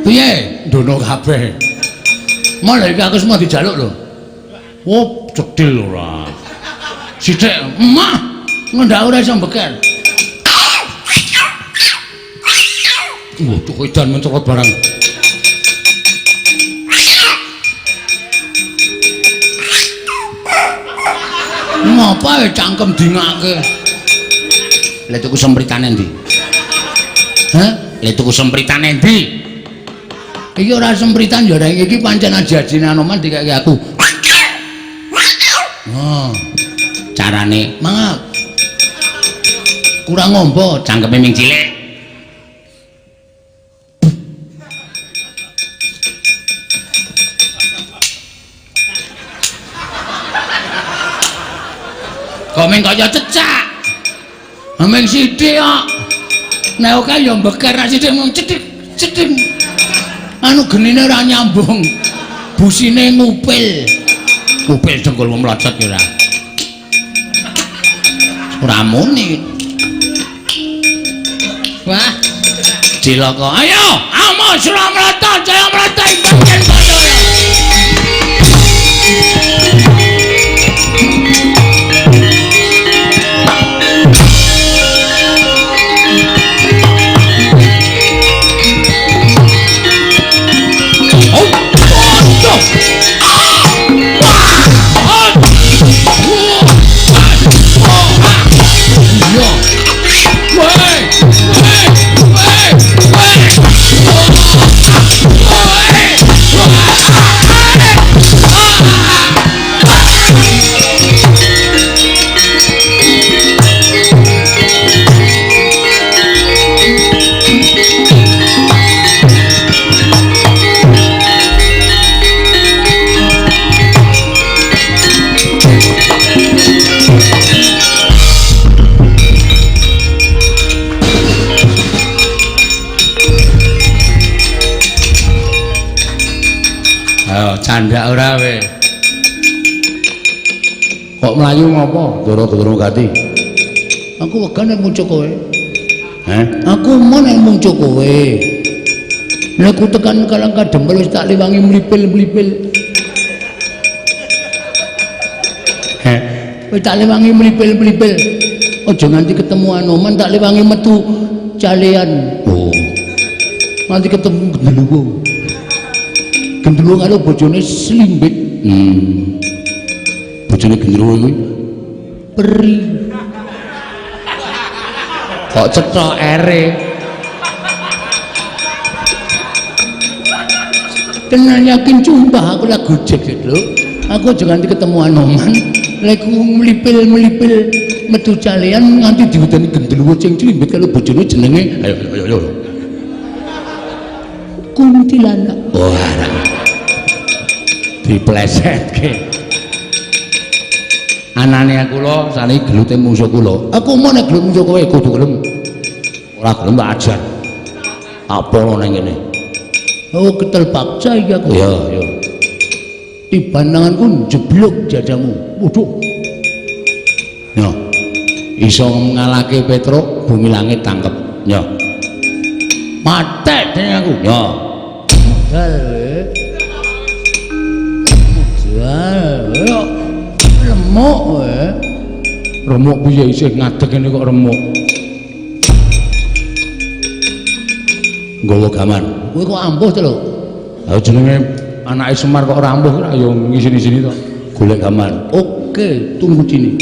Piye? Ndono kabeh. Malah iki aku semua dijaluk lho. Oh, cedhil ora. Sithik, emah. Ngendak ora iso mbeker. Waduh, edan mencolot barang. Ngapa ya cangkem dingake? Lha tuku sempritane endi? Hah? Lha tuku sempritane endi? Iki ora sempritan ya reng iki pancen aji-ajine Anoman dikeke aku. Oh, carane mangap. Kurang ngombo, cangkeme ming cilik. Kok ming kaya cecak. Ming sithik kok. Nek oke ya mbeker nek sithik mung cethik cethik. Anu genine ora nyambung. Busine ngupil. Ngupil dengkulmu mlocot ya ora. Ora muni. Wah. Cilaka. Ayo, amo Suramrata, Jayamrata ing bagian Bathara. Candak ora we. Kok mlayu ngopo? Ndoro-ndoro gati. Aku wegah nek muncul kowe. Heh? Aku mau nek muncul kowe. Nek ku tekan Kalang Kadempel wis tak liwangi mlipil-mlipil. Heh? Wis tak liwangi mlipil-mlipil. Aja nganti ketemu Anoman tak liwangi metu calean. Oh. Nganti ketemu gendruwo. Gendruwo karo bojone Slimbit. Bojone gendruwo kuwi peri. Kok cethok ere. Tenan yakin sumpah aku lak gojek lho. Aku aja nganti ketemu Anoman, lek mlipil-mlipil metu calean nganti diwedeni gendruwo sing Slimbit karo bojone jenenge ayo ayo ayo. Kuntilanak. Wah. Diplesetke. Anane kula saniki gelute mungsuh kula. Aku mau nek gelut mungsuh kowe kudu gelem. Ora gelem tak ajar. Tak polo nang kene. Oh, ketel paksa iki aku. Iya, iya. Tiban tanganku jeblok dadamu. Waduh. Yo. Iso ngalahke Petruk, bumi langit tangkep. Yo. Matek dene aku. Yo. Modal kowe. Modal. Remuk kowe. Remuk piye isih ngadeg kene kok remuk. Nggawa gaman. Kowe kok ampuh to lho? Ha jenenge anake Semar kok ora ampuh ora ya ngisini-sini to. Golek gaman. Oke, tunggu sini.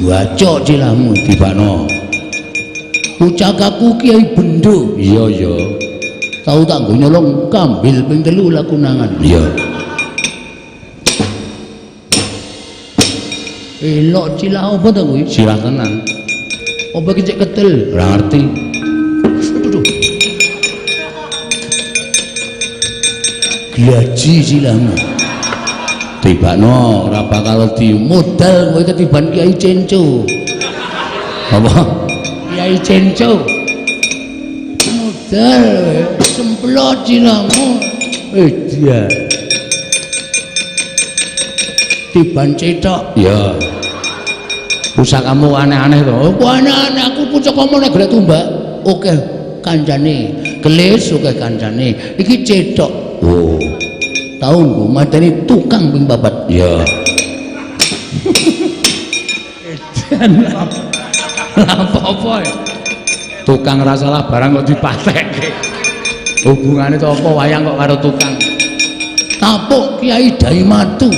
Bacok cilahmu tibakno. Pucakaku Kiai Bendo. Iya, iya. Tau tak nggo nyolong kambil ping 3 lakunangan. Iya. Elok cilah apa to kuwi? Cilah tenan. Apa iki cek ketel? Ora ngerti. Aduh. Glaji cilahmu. Tibakno ora bakal di modal kowe ketiban Kiai Cenco. Apa? Kiai Cenco. Modal semplot cilahmu. Dia. Tiban cetok. Iya. Pusakamu aneh-aneh to. Apa aneh-aneh aku pusakamu nek golek tumbak. Oke kancane. Gelis oke kancane. Iki cetok. Oh. Tau nggo mateni tukang ping 4. Iya. Edan. Lah apa-apa ya? Tukang ra salah barang kok dipatekke. Hubungane to apa wayang kok karo tukang? Tapuk Kiai Daimatu.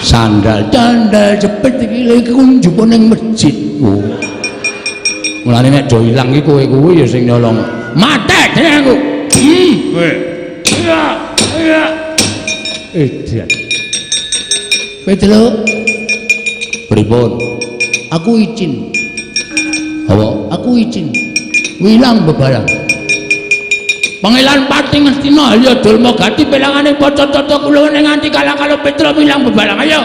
Sandal candal jepit iki lha iki njupuk ning masjid. Oh. Mulane nek do ilang iki kowe kuwi ya sing nyolong. Matek dene aku. Kowe. Iya, iya. Edan. Kowe delok. Pripun? Aku izin. Apa? Aku izin. Wilang bebarang. Pangelan Pati Ngastina Harya Durma Gati pelangane paca tata kula nganti kalah karo Petra wilang bebarang. Ayo.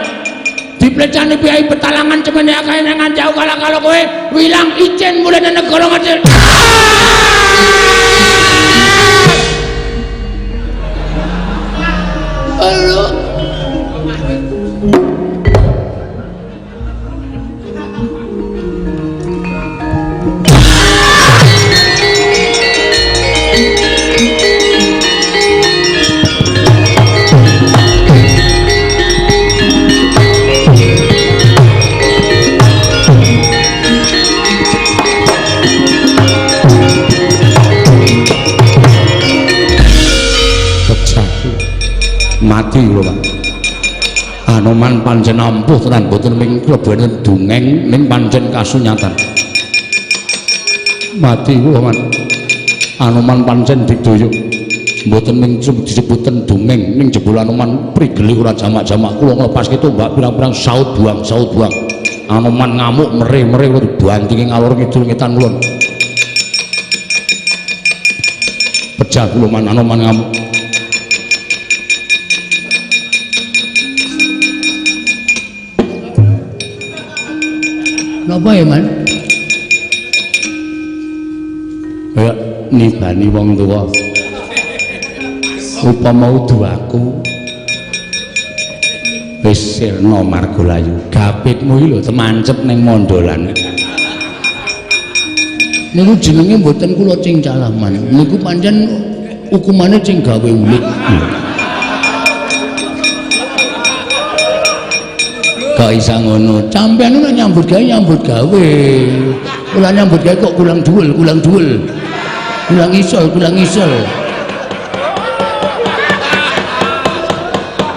Diplecani piyai petalangan cemene akeh nang nganti aku kalah karo kowe wilang icen mulih nang negara Ngastina. Halo. Mati lho Pak. Anoman pancen ampuh tenan mboten ming klebu dongeng ning pancen kasunyatan. Mati kula Man. Anoman pancen digdaya. Mboten ming disebuten dongeng ning jebul Anoman prigele ora jamak-jamak kula nglepaske tombak pirang-pirang saut buang saut buang. Anoman ngamuk merih-merih kula dibantingi ngalor ngidul ngetan kulon. Pejah kula Man, Anoman ngamuk. Napa ya, Man? Kaya nibani wong tuwa. Upama udu aku wis sirna margalayu. Gapitmu iki lho temancep ning mondolan. Niku jenenge mboten kula cingcalaman. Niku pancen hukumane sing gawe ulit. Kok isa ngono? Sampeyan nek nyambut gawe nyambut gawe. Ora nyambut gawe kok kurang dhuwul, kurang dhuwul. Kurang isol, kurang isol.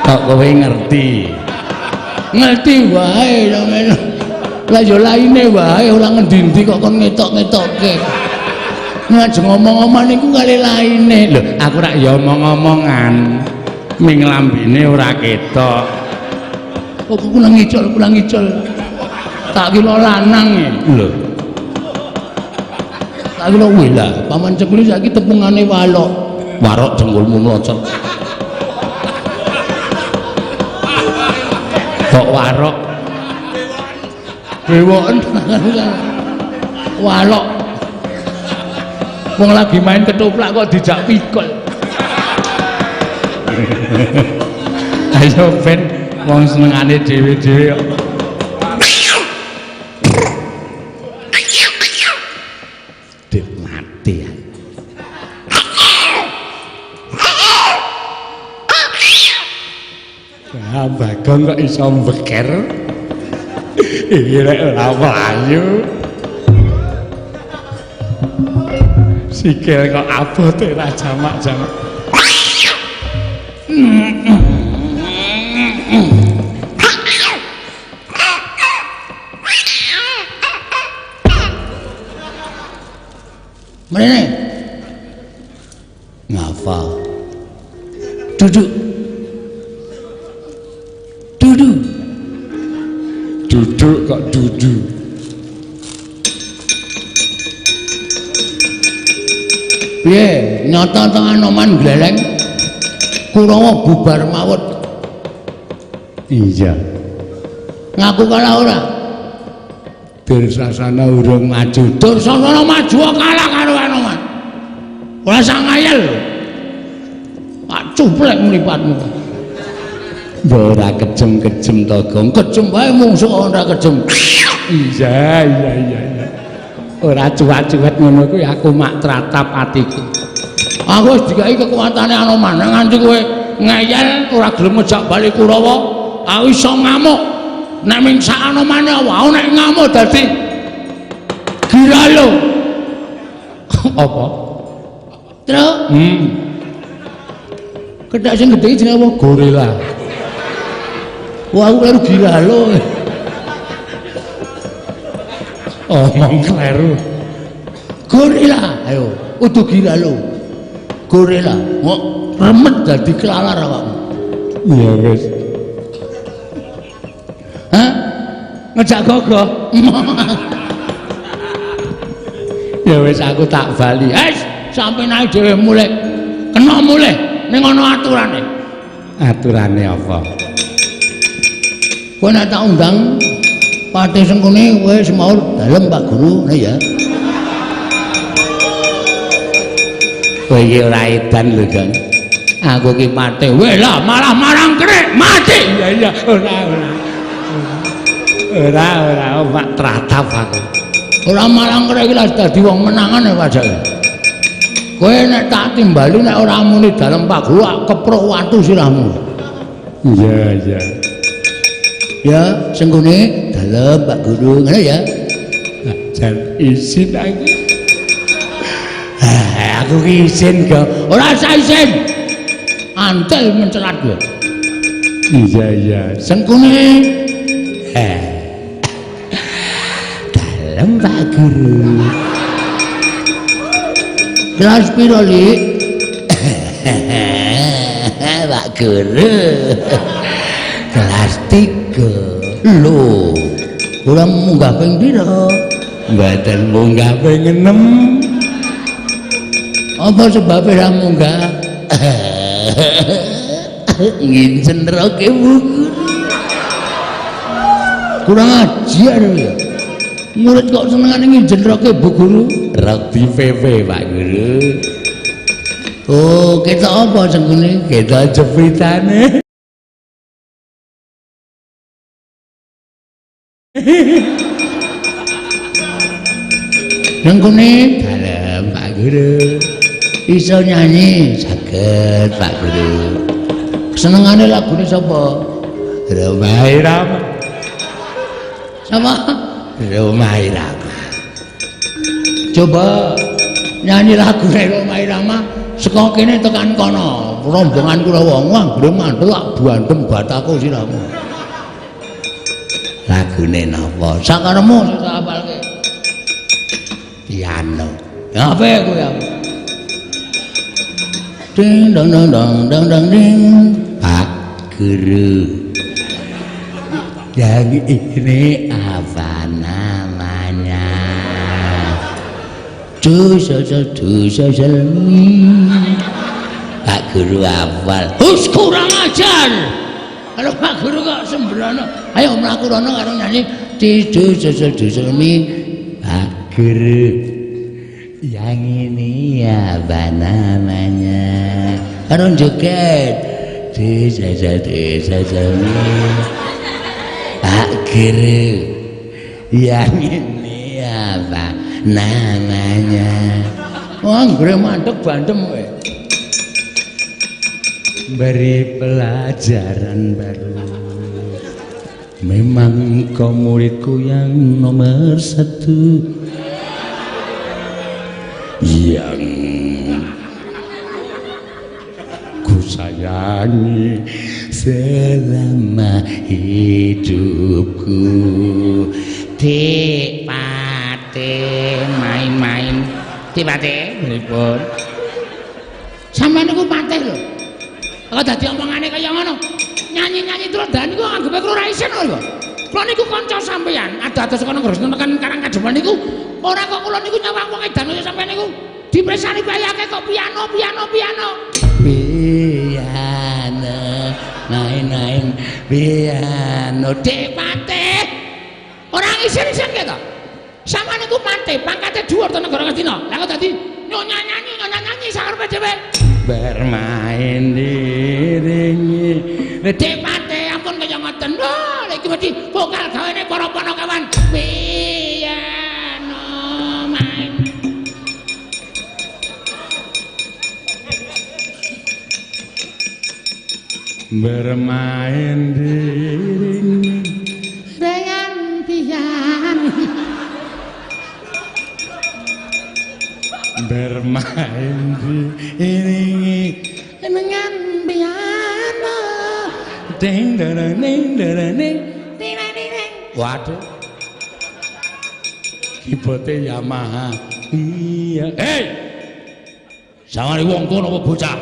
Kok kowe ngerti? Ngerti wae sampeyan. Lah ya laine wae ora ngendi-endi kok kon ngetok-ngetokke. Ngajeng ngomong-omong niku kali laine. Lho, aku rak ya omong-omongan. Ming lambene ora ketok. Kok kurang ngicol, kurang ngicol. Tak kira lanang ya. Lho. Tak kira wih lah, paman cekuli saiki tepungane walok. Warok jengkulmu mlocot. Kok warok? Dewoken walok. Wong lagi main ketoprak kok dijak pikul. Ayo ben wong senengane dhewe-dhewe kok. Dek mati ya. Ah, Bagong kok iso mbeker. Iki rek ora mlayu. Sikil kok abot ora jamak-jamak. Mrene. Ngapa? Duduk. Duduk. Duduk kok duduk. Piye? Nyata teng Anoman gleleng. Kurawa bubar mawut. Iya. Ngaku kalah ora? Dursasana urung maju. Dursasana maju kalah karo Anoman. Ora sang ngayal. Pak cuplek mripatmu. Ora kejem-kejem to, Gong. Kejem wae mungsuh ora kejem. Iya, iya, iya, iya. Ora cuwat-cuwat ngono kuwi aku mak tratap atiku. Aku wis dikai kekuatane Anoman nganti kowe ngeyel ora gelem ngejak bali Kurawa, aku iso ngamuk. Nek ming sak Anomane aku nek ngamuk dadi giralo. Apa? Truk. Kethek sing gedhe jenenge apa? Gorila. Wah, aku kleru giralo. Omong kleru. Gorila, ayo, udu giralo. Gorila, kok remet dadi kelalar awakmu. Iya wis. Hah? Ngejak gogoh. Ya wis aku tak bali. Wis, sampe naik dhewe mulih. Kena mulih ning ana aturane. Aturane apa? Kowe nek tak undang Patih Sengkuni kowe semaur dalem Pak Guru, ngono ya. Kowe iki ora edan lho, Jang. Aku ki patih. Weh lah malah marang krek mati. Iya iya ora ora. Ora ora mak tratap aku. Ora marang krek iki lah dadi wong menangan ya pajake. Kowe nek tak timbali nek ora muni dalem Pak Guru kepruk watu sirahmu. Iya iya. Ya Sengkuni dalem Pak Guru ngono ya. Jan izin aku. Aku ki izin kok. Ora usah izin. Antel mencelat kowe. Iya iya. Sengkuni. Dalem Pak Guru. Kelas piro, Lik? Pak Guru. Kelas 3. Lho, ora munggah ping pira? Mboten munggah ping 6. Apa sebabe ora munggah? Ngincen roke Bu Guru. Kurang ajar ya. Murid kok senengane ngincen roke Bu Guru? Rok di PP Pak Guru. Oh, ketok apa Sengkuni? Ketok jepitane. Sengkuni dalem Pak Guru. Iso nyanyi saged Pak Guru. Senengane lagune sapa? Rhoma Irama. Sapa? Rhoma Irama. Coba nyanyi lagune Rhoma Irama saka kene tekan kono. Rombongan Kurawa anggere mantul lak bandem batako siramu. Lagune napa? Sakaremu sing tak apalke. Piano. Ya apa kowe ya? Ding dong dong dong dong dong ding. Pak Guru. Yang ini apa namanya? Do so so do so so mi. Pak Guru hafal. Hus kurang ajar. Kalau Pak Guru kok sembrono. Ayo mlaku rono karo nyanyi di do so so do so mi. Pak Guru. Yang ini apa namanya? Karo joget. Do so so do so so mi. Pak Guru. Yang ini apa namanya? Wah, anggere mandek bandem kowe. Beri pelajaran baru. Memang kau muridku yang nomor 1. Yang ku sayangi selama hidupku. Dik Patih main-main. Dik Patih pripun? Sampeyan niku patih lho. Kok dadi omongane kaya ngono. Nyanyi-nyanyi tuladhan niku anggepe kula ora isin lho. Kula niku kanca sampeyan, ado-ado saka Ngrosno tekan Karang Kademangan niku ora kok kula niku nyawang wong edan kaya sampeyan niku. Dipresani bayake kok piano piano piano. Piano main-main piano. Dik Patih. Ora ngisin-isin to. Sampeyan niku patih, pangkate dhuwur to negara Ngastina. Lah kok dadi nyonya nyanyi sakarepe dhewe. Bermain diringi. Dik Patih ampun kaya ngoten. Lho, iki mesti vokal gawene para panakawan. Piano main. Bermain diringi dengan piano. Bermain diiringi dengan piano. Ding dang ding dang ding ding ding. Waduh. Keyboard-e Yamaha. Iya. Hei. Sawangane wong kono apa bocah?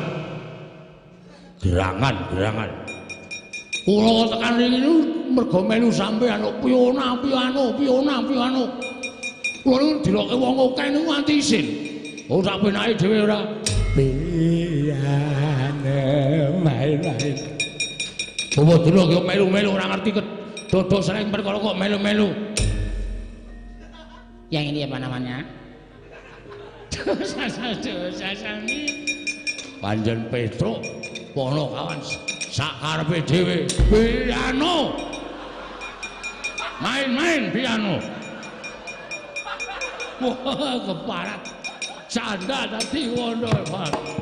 Gerangan, gerangan. Kula tekan riki niku mergo melu sampeyan kok piano piano piano piano. Kula niku diloke wong akeh niku nganti isin. Oh sak penake dhewe ora. Piano main-main. Bawa dulu ki melu-melu ora ngerti Dodo sering perkara kok melu-melu. Yang ini apa namanya? Dosa-dosa sami. Panjen Petruk Ponokawan sakarepe dhewe. Piano. Main-main piano. Wah, keparat. Canda dadi wono, Pak.